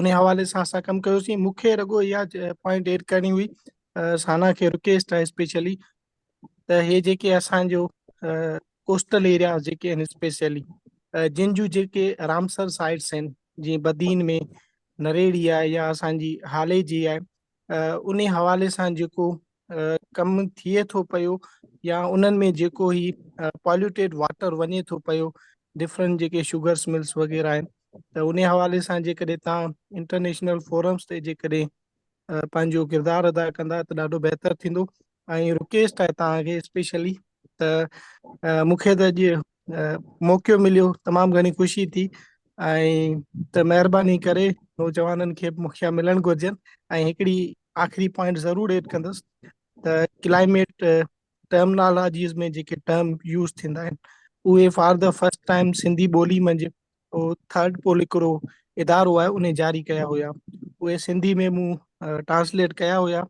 ان حوالي سان اسان ڪم ڪيوسين. مون کي رڳو اها پوائنٽ ايڊ ڪرڻي هئي، سانا کي رڪويسٽ آهي اسپيشلي ته هي جيڪي اسان جو ڪوسٽل ايرياز جيڪي آهن اسپيشلي جن جون جيڪي رامسر سائٽس آهن جيئن بدين ۾ نريڙي آهي يا اسان جي هاليجي آهي، ان حوالي سان جيڪو ڪم ٿئي ٿو پيو يا انهن ۾ جيڪو هي پاليوٽيڊ واٽر وڃي ٿو پيو ڊفرنٽ جيڪي شوگرس ملس وغيره آهن ته ان حوالي سان جيڪڏهن تان انٽرنيشنل فورمز تي جيڪڏهن پنهنجو ڪردار ادا ڪندا ته ڏاڍو بهتر ٿيندو. ۽ رڪويسٽ آهي توهان کي اسپيشلي ته مون کي ته اڄ موقعو مليو، تمام گهڻي خوشي ٿي ۽ ته مهرباني ڪري نوجوانن کي به موقعا ملڻ گهرجن. ۽ هڪڙي آخري پوائنٽ ضرور ايڊ ڪندس ته ڪلائميٽ ٽرمنالاجيز ۾ جيڪي ٽرم يوز ٿيندا آهن اهي for the first time Sindhi ٻولي منجهه ٿرڊ پول هڪڙو ادارو آهي ان جاري ڪيا هيا، اهي سنڌي ۾ مون ٽرانسليٽ ڪيا هيا.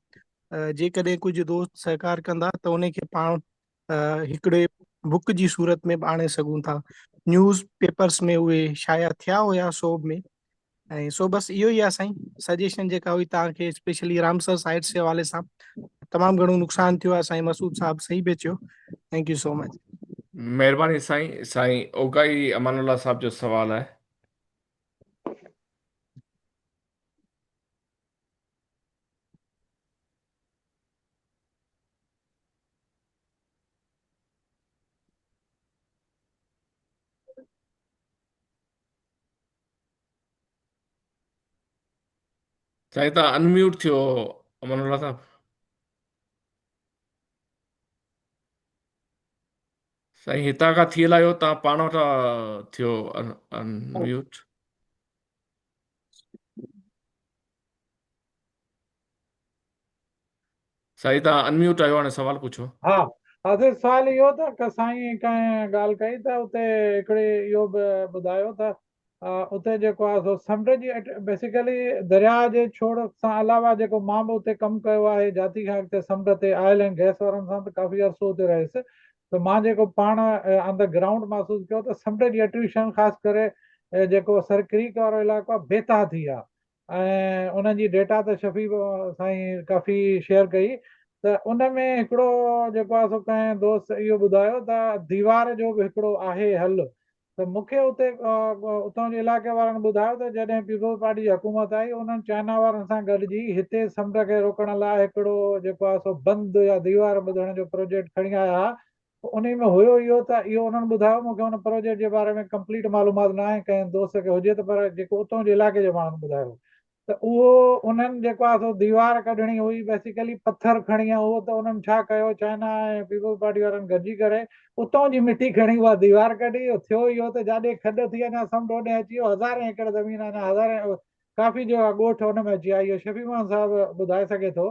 جيڪڏهن ڪجهه دوست سهڪار ڪندا ته ان کي پاڻ هڪڙي بڪ جي صورت ۾ به آڻي سگهون ٿا. نيوز پيپرس ۾ اهي شايع ٿيا هيا سوب ۾. ۽ سو بس اهو ئي آهي سائين سجيشن جيڪا هئي توهان کي اسپيشلي رامسر سائٽس جي حوالي سان تمام گهڻو نقصان ٿيو آهي. سائين مسعود صاحب صحيح پئي چيو. Thank you so much. مهرباني سائين. سائين اوگائي امان الله صاحب جو سوال آهي. سائين تان انميوٽ ٿيو امان الله صاحب. سائين هتان کان ٿيل آهيو تان پاڻ وٽان ٿيو انميوٽ. سائين توهان انميوٽ آهيو هاڻي سوال پڇو. ها ها سائين سوال اهو ته سائين ڪنهن ڳالهه ڪئي ته اتي هڪڙي اهو به ٻڌايو ته اتي جيڪو آهي سو سمنڊ جي بيسيڪلي درياء جي ڇوڙ سان علاوه جيڪو مان به اتي ڪم ڪيو آهي جاتي کان اڳتي سمنڊ تي آئل ۽ گئس وارن سان ته ڪافي عرصو اتي رهيس ته مان جيڪو پاڻ آن the ground محسوس ڪيو ته سمنڊ جي اٽريشن خاص ڪري جيڪو سر ڪريڪ وارو علائقو آهي بيتها ٿي آهي ۽ انهن جي ڊيٽا ته شفيع سائين ڪافي شيئر ڪئي ته ان ۾ هڪڙو جيڪو آهي سو ڪنهن دوست اهو ٻڌايو ته ديوار جو به هڪڙو آهي حل ته مون کي اتي اتان جي علائقي وارن ٻڌايو ته جڏهن پيپلز پارٽي جي حڪومت آئي انهن چائنا وارن سان گڏجي هتي سمنڊ کي روڪڻ لاء هڪڙو جيڪو آهي سو بند يا ديوار ٻڌڻ جو پروجيڪٽ کڻي آيا ها. انهي ۾ هيو اهو ته اهو انهن ٻڌايو مون کي ان پروجيڪٽ جي باري ۾ ڪمپليٽ معلومات نه آهي ڪنهن دوست کي هجي ته پر جيڪو اتان جي علائقي جي ماڻهن ٻڌايو ته اهو انهن جيڪو آهي سو ديوار ڪڍڻي هئي بيسيڪلي پٿر کڻي اهو ته انهن ڇا ڪيو چائنا ۽ پيپلز پارٽي وارن گڏجي ڪري اتان جي مٽي کڻي اها ديوار ڪڍي ٿيو اهو ته جاڏي کڏ ٿي اڃا سمنڊ اوڏي اچي ويو هزارين ايڪڙ زمين اڃا هزارين ڪافي جو آ ڳوٺ ان ۾ اچي آ اهو شفيع محمد صاحب ٻڌائي سگهي ٿو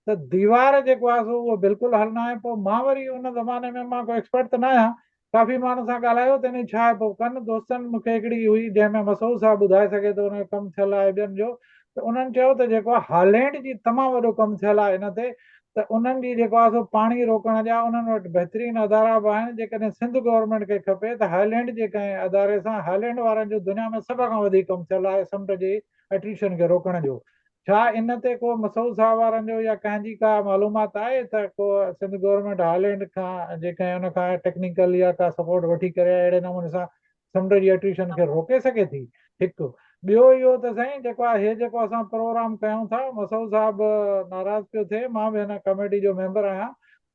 ته ديوار جيڪو آ سو اهو بلڪل حل ناهي پوء مان وري ان زماني ۾ مان ڪو ايڪسپرٽ ته ناهيان ڪافي ماڻهن سان ڳالهايو ته انهي ڇا آهي پوء ڪن دوستن مون کي هڪڙي هئي جنهن ۾ مسعود صاحب ٻڌائي سگهي ٿو ان جو ڪم ٿيل آهي ٻين جو ته انهن چيو ته جيڪو آ هالينڊ جي تمام وڏو ڪم ٿيل آهي ان تي ته انهن جي جيڪو آ سو پاڻي روڪڻ جا انهن وٽ بهترين ادارا به آهن جيڪڏهن سنڌ گورنمينٽ کي کپي ته هالينڊ جي ڪنهن اداري سان هالينڊ وارن جو دنيا ۾ سڀ کان وڌيڪ ڪم ٿيل آهي سمنڊ جي اٽريشن کي روڪڻ جو ڇا ان تي ڪو مسعود صاحب وارن جو يا ڪنهن جي ڪا معلومات آهي ته ڪو سنڌ گورنمينٽ هالينڊ کان جي ڪنهن ان کان ٽيڪنيڪل يا ڪا سپورٽ وٺي ڪري اهڙي نموني سان سمنڊ جي اٽريشن کي روڪي سگهي ٿي هڪ ٻيو اهو ته سائين جيڪو آهي هي جيڪو اسان پروگرام ڪيون ٿا مسعود صاحب ناراض پيو ٿئي مان به هن ڪميٽي جو ميمبر آهيان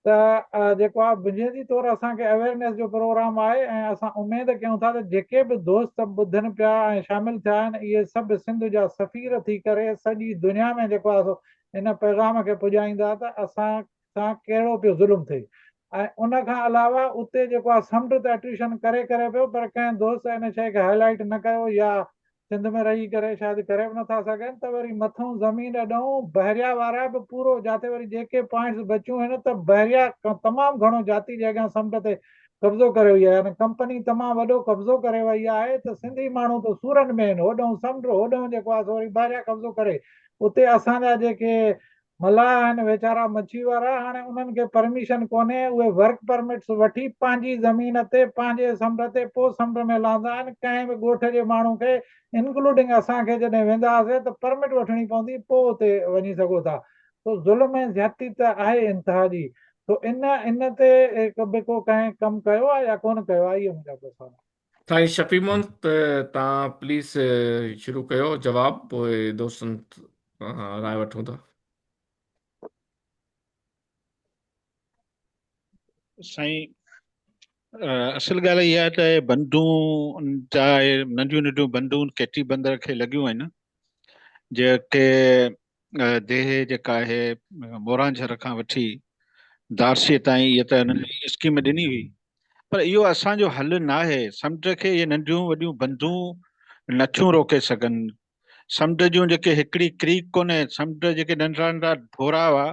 ته جيڪو آهي بنيادي طور اسان کي اويئرنيس جو پروگرام آهي ۽ اسان اميد ڪيون ٿا ته جيڪي به دوست ٻڌن پيا ۽ شامل ٿيا آهن اهي سڀ سنڌ جا سفير ٿي ڪري سڄي دنيا ۾ جيڪو آهي سو ان پيغام کي پڄائيندا ته اسان سان ڪهڙو پيو ظلم ٿئي ۽ ان کان علاوه اتي جيڪو آهي سمنڊ ته اٽريشن ڪري ڪري پيو پر ڪنهن دوست ان شيء کي هائي لائيٽ نه ڪيو يا سنڌ ۾ رهي ڪري شايد ڪري به نٿا سگهن ته وري مٿئون زمين ڏئون بحريا وارا به پورو جاتي وري جيڪي پوائنٽس بچيون هن ته بحريا تمام گهڻو جاتي جي اڳيان سمنڊ تي قبضو ڪري وئي آهي يعني ڪمپني تمام وڏو قبضو ڪري وئي آهي ته سنڌي ماڻهو ته سورن ۾ آهن هوڏئون سمنڊ هوڏئون جيڪو آهي سو وري بحريا قبضو ڪري اتي اسان جا جيڪي ملاح آهن ويچارا مڇي وارا هاڻي انهن کي پرميشن ڪونهي اهي ورڪ پرمٽس وٺي پنهنجي زمين تي پنهنجي سمنڊ تي پو سمنڊ ۾ لهندا آهن ڪنهن به ڳوٺ جي ماڻهو کي انڪلوڊنگ اسان کي جڏهن ويندا هئاسي ته پرمٽ وٺڻي پوندي پو اتي وڃي سگهو ٿا سو ظلم ۽ زيادتي ته آهي انتها جي سو ان ان تي به ڪو ڪنهن ڪم ڪيو آهي يا ڪونه ڪيو آهي اهي منهنجا ٻه سوال آهن. سائين شفيع محمد تان پليز شروع ڪيو جواب پوء دوستن راء وٺون ٿا. سائين اصل ڳالهه اها آهي ته بندون جا ننڍيون ننڍيون بندون ڪيٽي بندر کي لڳيون آهن جيڪي ديهه جيڪا آهي مورانجهر کان وٺي دارسي تائين اها ته انهن اسڪيم ڏني هئي پر اهو اسان جو حل ناهي. سمنڊ کي اهي ننڍيون وڏيون بندون نٿيون روڪي سگهن. سمنڊ جون جيڪي هڪڙي ڪريڪ ڪونهي، سمنڊ جيڪي ننڍڙا ننڍڙا ڍورا هئا،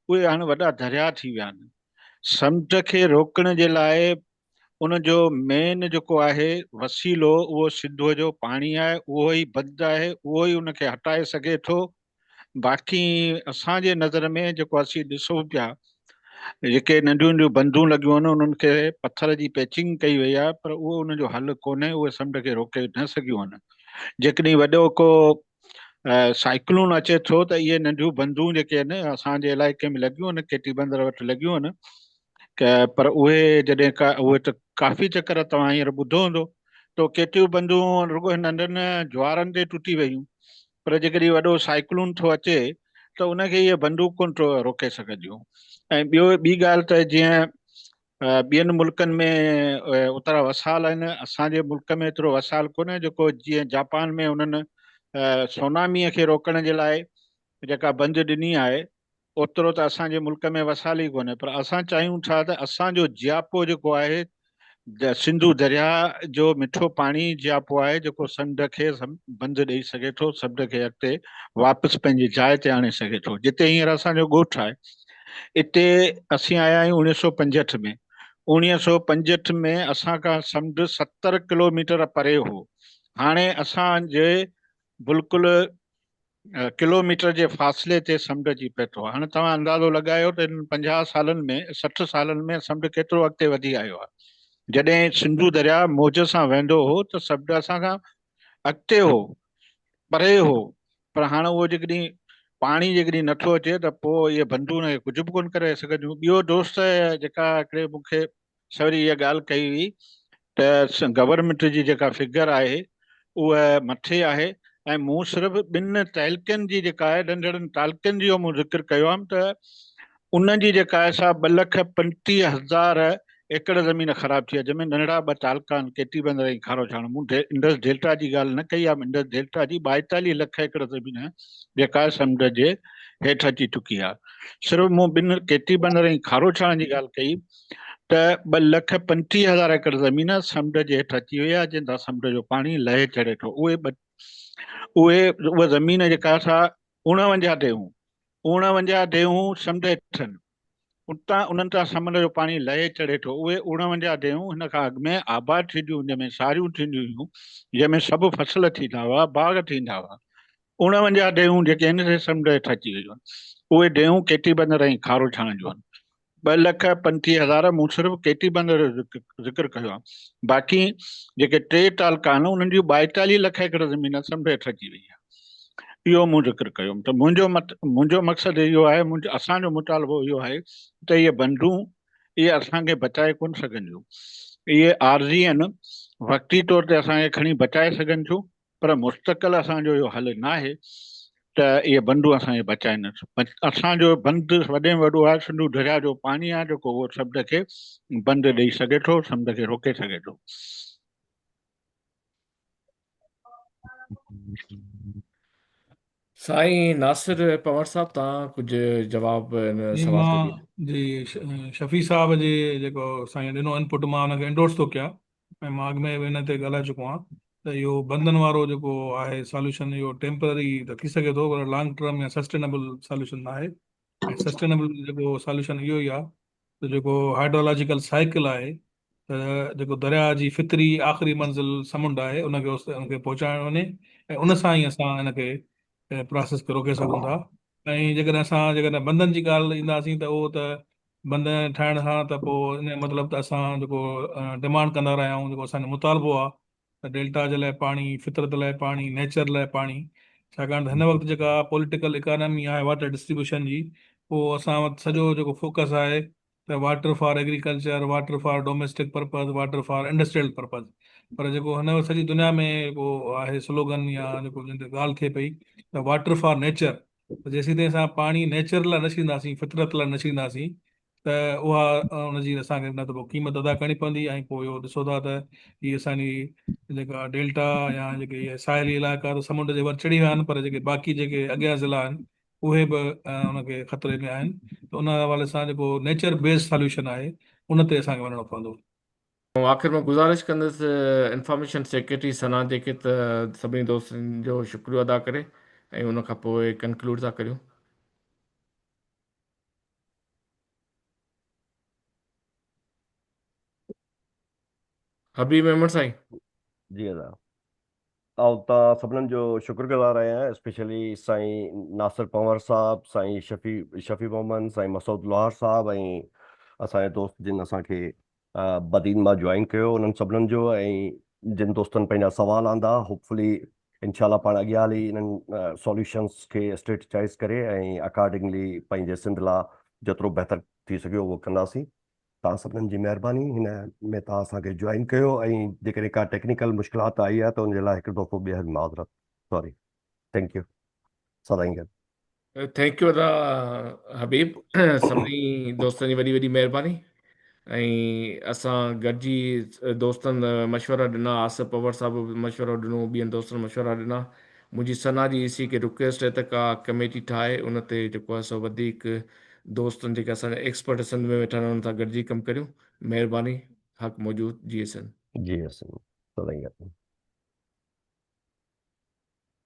اهي هاڻي وڏا درياهه ٿي ويا آهن. سمنڊ کي روڪڻ جي لاء ان جو مين جيڪو آهي وسيلو اهو سنڌوء جو پاڻي آهي، اهو ئي بند آهي، اهو ئي ان کي هٽائي سگهي ٿو. باقي اسان جي نظر ۾ جيڪو اسين ڏسون پيا جيڪي ننڍيون ننڍيون بندون لڳيون آهن انهن کي پٿر جي پيچنگ ڪئي وئي آهي پر اهو ان جو حل ڪونهي اهي سمنڊ کي روڪي نه سگهيون آهن جيڪڏهن وڏو ڪو سائيڪلون اچي ٿو ته اهي ننڍيون بندون جيڪي آهن اسان جي علائقي ۾ لڳيون آهن ڪيٽي بندر وٽ لڳيون آهن پر اهي جڏهن کا اهي ته ڪافي چڪر توهان هينئر ٻڌو هوندو ته ڪيٽيون بندون رڳو ننڍن جوارن تي ٽٽي ويون پر جيڪڏهن وڏو سائيڪلون ٿو اچي ته ان کي اهي بندوق ڪونه ٿو روڪي سگهنديون ۽ ٻيو ٻي ڳالهه ته جيئن ٻين ملڪن ۾ اوترا وسائل آهن اسان جي ملڪ ۾ ايترو وسائل ڪونهي جيڪو جيئن جاپان ۾ انهن سوناميء کي روڪڻ جي لاء جيڪا بند ڏني آهي اوترو ته اسان جي ملڪ ۾ وسائل ئي ڪونهي پر اسان چاهيون ٿا ته اسان جو جياپو جيڪو آهي سنڌو درياهه جو مٺو پاڻي جياپو آهي جيڪو سمنڊ کي بند ڏئي سگهي ٿو سمنڊ کي اڳتي واپس پنهنجي جاء تي آڻي سگهي ٿو جتي هينئر اسان جو ڳوٺ آهي اتي اسين آيا آهيون 1965 ۾. 1965 ۾ اسان کان سمنڊ 70 ڪلوميٽر پري هو. هاڻي اسان جي بلڪل ڪلوميٽر جي فاصلي تي سمنڊ اچي پهتو آهي. هاڻي توهان اندازو لڳايو ته انهن 50 سالن ۾ 60 سالن ۾ سمنڊ ڪيترو اڳتي وڌي آيو آهي. جڏهن سنڌو درياء موج سان وهندو هو ته سمنڊ اسان کان اڳتي هو، پري هو، پر هاڻي اهو جيڪڏهن پاڻي جيڪڏهن نٿو اچي ته پوء اهي بندون ان کي ڪجهه به ڪونه ڪري سگهنديون. ٻيو دوست جيڪا هڪڙي مون کي سوري اها ڳالهه ڪئي هئي ته گورنمينٽ جي جيڪا فگر آهي اها مٿي آهي ۽ مون صرف ٻن تعلقن جي جيڪا آهي ننڍڙن تعلقن جو مون ذڪر ڪيو آهي ته ان جي جيڪا آهي سا 2,35,000 ايڪڙ زمين خراب ٿي آهي جنهن ۾ ننڍڙا ٻه تعلقا آهن ڪيٽي بندر ۽ کارو ڇاڻ. مون انڊس ڊيلٽا جي ڳالهه نه ڪئي آهي. انڊس ڊيلٽا جي 42 لک ايڪڙ زمين جيڪا آهي سمنڊ جي هيٺ اچي چڪي آهي. صرف مون ٻن ڪيٽي بندر ۽ کارو ڇاڻ جي ڳالهه ڪئي ته 2,35,000 ايڪڙ زمين سمنڊ جي هيٺ اچي وئي آهي جنهن تان سمنڊ جو پاڻي لهي چڙهي ٿو. اهي ٻه اهي اها زمين جيڪا سا 49 ديهون 49 ديهون سمنڊ هيٺ آهن. اتان انهن تان سمنڊ جو پاڻي لهي چڙهي ٿو. اهي 49 ديهون هن کان اڳ ۾ آباد ٿينديون هيون، جنهن ۾ ساريون ٿينديون هيون، جنهن ۾ سڀ فصل ٿيندا هئا، باغ ٿيندا هئا. 49 ديهون جيڪي آهن سي سمنڊ هيٺ اچي ويون آهن. اهي ديهون ڪيٽي بندر ۽ کارو ڇاڻ جون آهن. 2,35,000 مون صرف ڪيٽي بندر جو ذڪر ڪيو آهي. باقي جيڪي ٽي تعلقا آهن انهن جون 42 لک ايڪڙ زمين سمنڊ هيٺ اچي وئي آهي. اهو مون ذڪر ڪيو ته منهنجو مت منهنجو مقصد اهو آهي منهنجو اسان جو مطالبو اهو آهي ته اهي بندون اهي اسان کي بچائي ڪونه سگهنديون. اهي عارضي آهن، وقتي طور تي اسان کي کڻي بچائي سگهن ٿيون پر مستقل اسان جو اهو حل ناهي ته اهي بندون اسان کي بچائين. اسان جو بند وڏي ۾ وڏو آهي سنڌو درياء جو پاڻي آهي جيڪو اهو سمنڊ کي بند ڏئي سگهي ٿو، سمنڊ کي روڪي سگهي ٿو. سائين ناصر پنهور صاحب تان ڪجهه جواب ان جي سوال تي مان ڏيو. جي شفيع صاحب جي جيڪو سائين ڏنو انپٽ مان ان کي انڊورس ٿو ڪيان ۽ مان اڳ ۾ به ان تي ڳالهائي چڪو آهيان ته اهو بندن وارو جيڪو آهي ساليوشن اهو ٽيمپرري ته ٿي سگهي ٿو پر لانگ ٽرم يا سسٽينبل ساليوشن نه آهي ۽ سسٽينبل جيڪو ساليوشن اهو ئي آهي ته جيڪو هائيڊرولاجيڪل سائيڪل آهي ته جيڪو درياء جي فطري آخري منزل سمنڊ آهي ان کي ان کي پهچايو وڃي ۽ ان سان ئي اسان ان کي پراسيس کي روڪي سگهون ٿا ۽ جيڪڏهن اسان جيڪڏهن بندن جي ڳالهه اينداسين ته اهو ته بند ٺاهڻ سان ته پوء ان جو مطلب ته اسان جيڪو ڊمانڊ ڪندا رهيا آهيون جيڪو اسان جو مطالبو آهي ته ڊيلٽا جي لاء پاڻي، فطرت لاء پاڻي، نيچر لاء پاڻي، ڇاڪاڻ ته هن وقت جيڪا پوليٽيڪل اڪانامي آهي واٽر ڊسٽريبيوشن جي اهو اسان وٽ سڄو جيڪو فوڪس آهي ته water for agriculture, water for domestic purpose, water for industrial purpose پر جيڪو هن وقت سڄي دنيا ۾ جيڪو آهي سلوگن يا جيڪو جنهن تي ڳالهه ٿئي پئي ته واٽر فار نيچر ته جيسين تائين اسان پاڻي نيچر لاء نه ڇڏينداسين، فطرت لاء نه ڇڏينداسين ته اها ان جي اسان کي نه ته پوء قيمت ادا ڪرڻي پوندي ۽ پوء اهو ڏسو ٿا ته هي اسان جي جيڪا ڊيلٽا يا جيڪي اهي ساحلي علائقا ته سمنڊ جي ور چڙهي ويا آهن پر جيڪي باقي جيڪي اڳيان ضلعا آهن اهي به ان کي خطري ۾ آهن ته ان حوالي سان جيڪو نيچر بيسڊ ساليوشن آهي ان تي اسان کي وڃڻو پوندو. آئون آخر ۾ گذارش ڪندس انفارميشن سيڪريٽري ثنا جي کي ته سڀني دوستن جو شڪريو ادا ڪري ۽ ان کان پوء ڪنڪلوڊ ٿا ڪريون. حبيب ميمڻ سائين. جي ادا آئون توهان سڀنن جو شڪر گذار آهيان اسپيشلي سائين ناصر پنهور صاحب سائين شفيع شفيع محمد سائين مسعود لوهار صاحب ۽ اسان جا دوست جن اسان کي بدين مان جوائن ڪيو انهن سڀنن جو ۽ جن دوستن پنهنجا سوال آندا هوپفلي انشاء الله پاڻ اڳيان هلي انهن سوليوشنس کي اسٽريٽجائز ڪري ۽ اڪارڊنگلي پنهنجي سنڌ لا جيترو بهتر ٿي سگهيو اهو ڪنداسين. توهان سڀنن جي مهرباني هن ۾ توهان اسان کي جوائن ڪيو ۽ جيڪڏهن ڪا ٽيڪنيڪل مشڪلات آئي آهي ته ان جي لاء هڪ دفعو ٻيهر معذرت سوري thank you سدائين گڏ. Thank you ادا حبيب سڀني دوستن جي وڏي وڏي مهرباني ۽ اسان گڏجي دوستن مشورا ڏنا آصف پنهور صاحب به مشورو ڏنو ٻين دوستن مشورا ڏنا منهنجي ثنا جي اي سي کي رڪويسٽ آهي ته ڪا ڪميٽي ٺاهي ان تي جيڪو آهي سو وڌيڪ دوستن جيڪي اسان جا ايڪسپرٽ سنڌ ۾ ويٺا آهن انهن سان گڏجي ڪم ڪريون مهرباني حق موجود جي ايس اين جي ايس اين سدائين گڏ.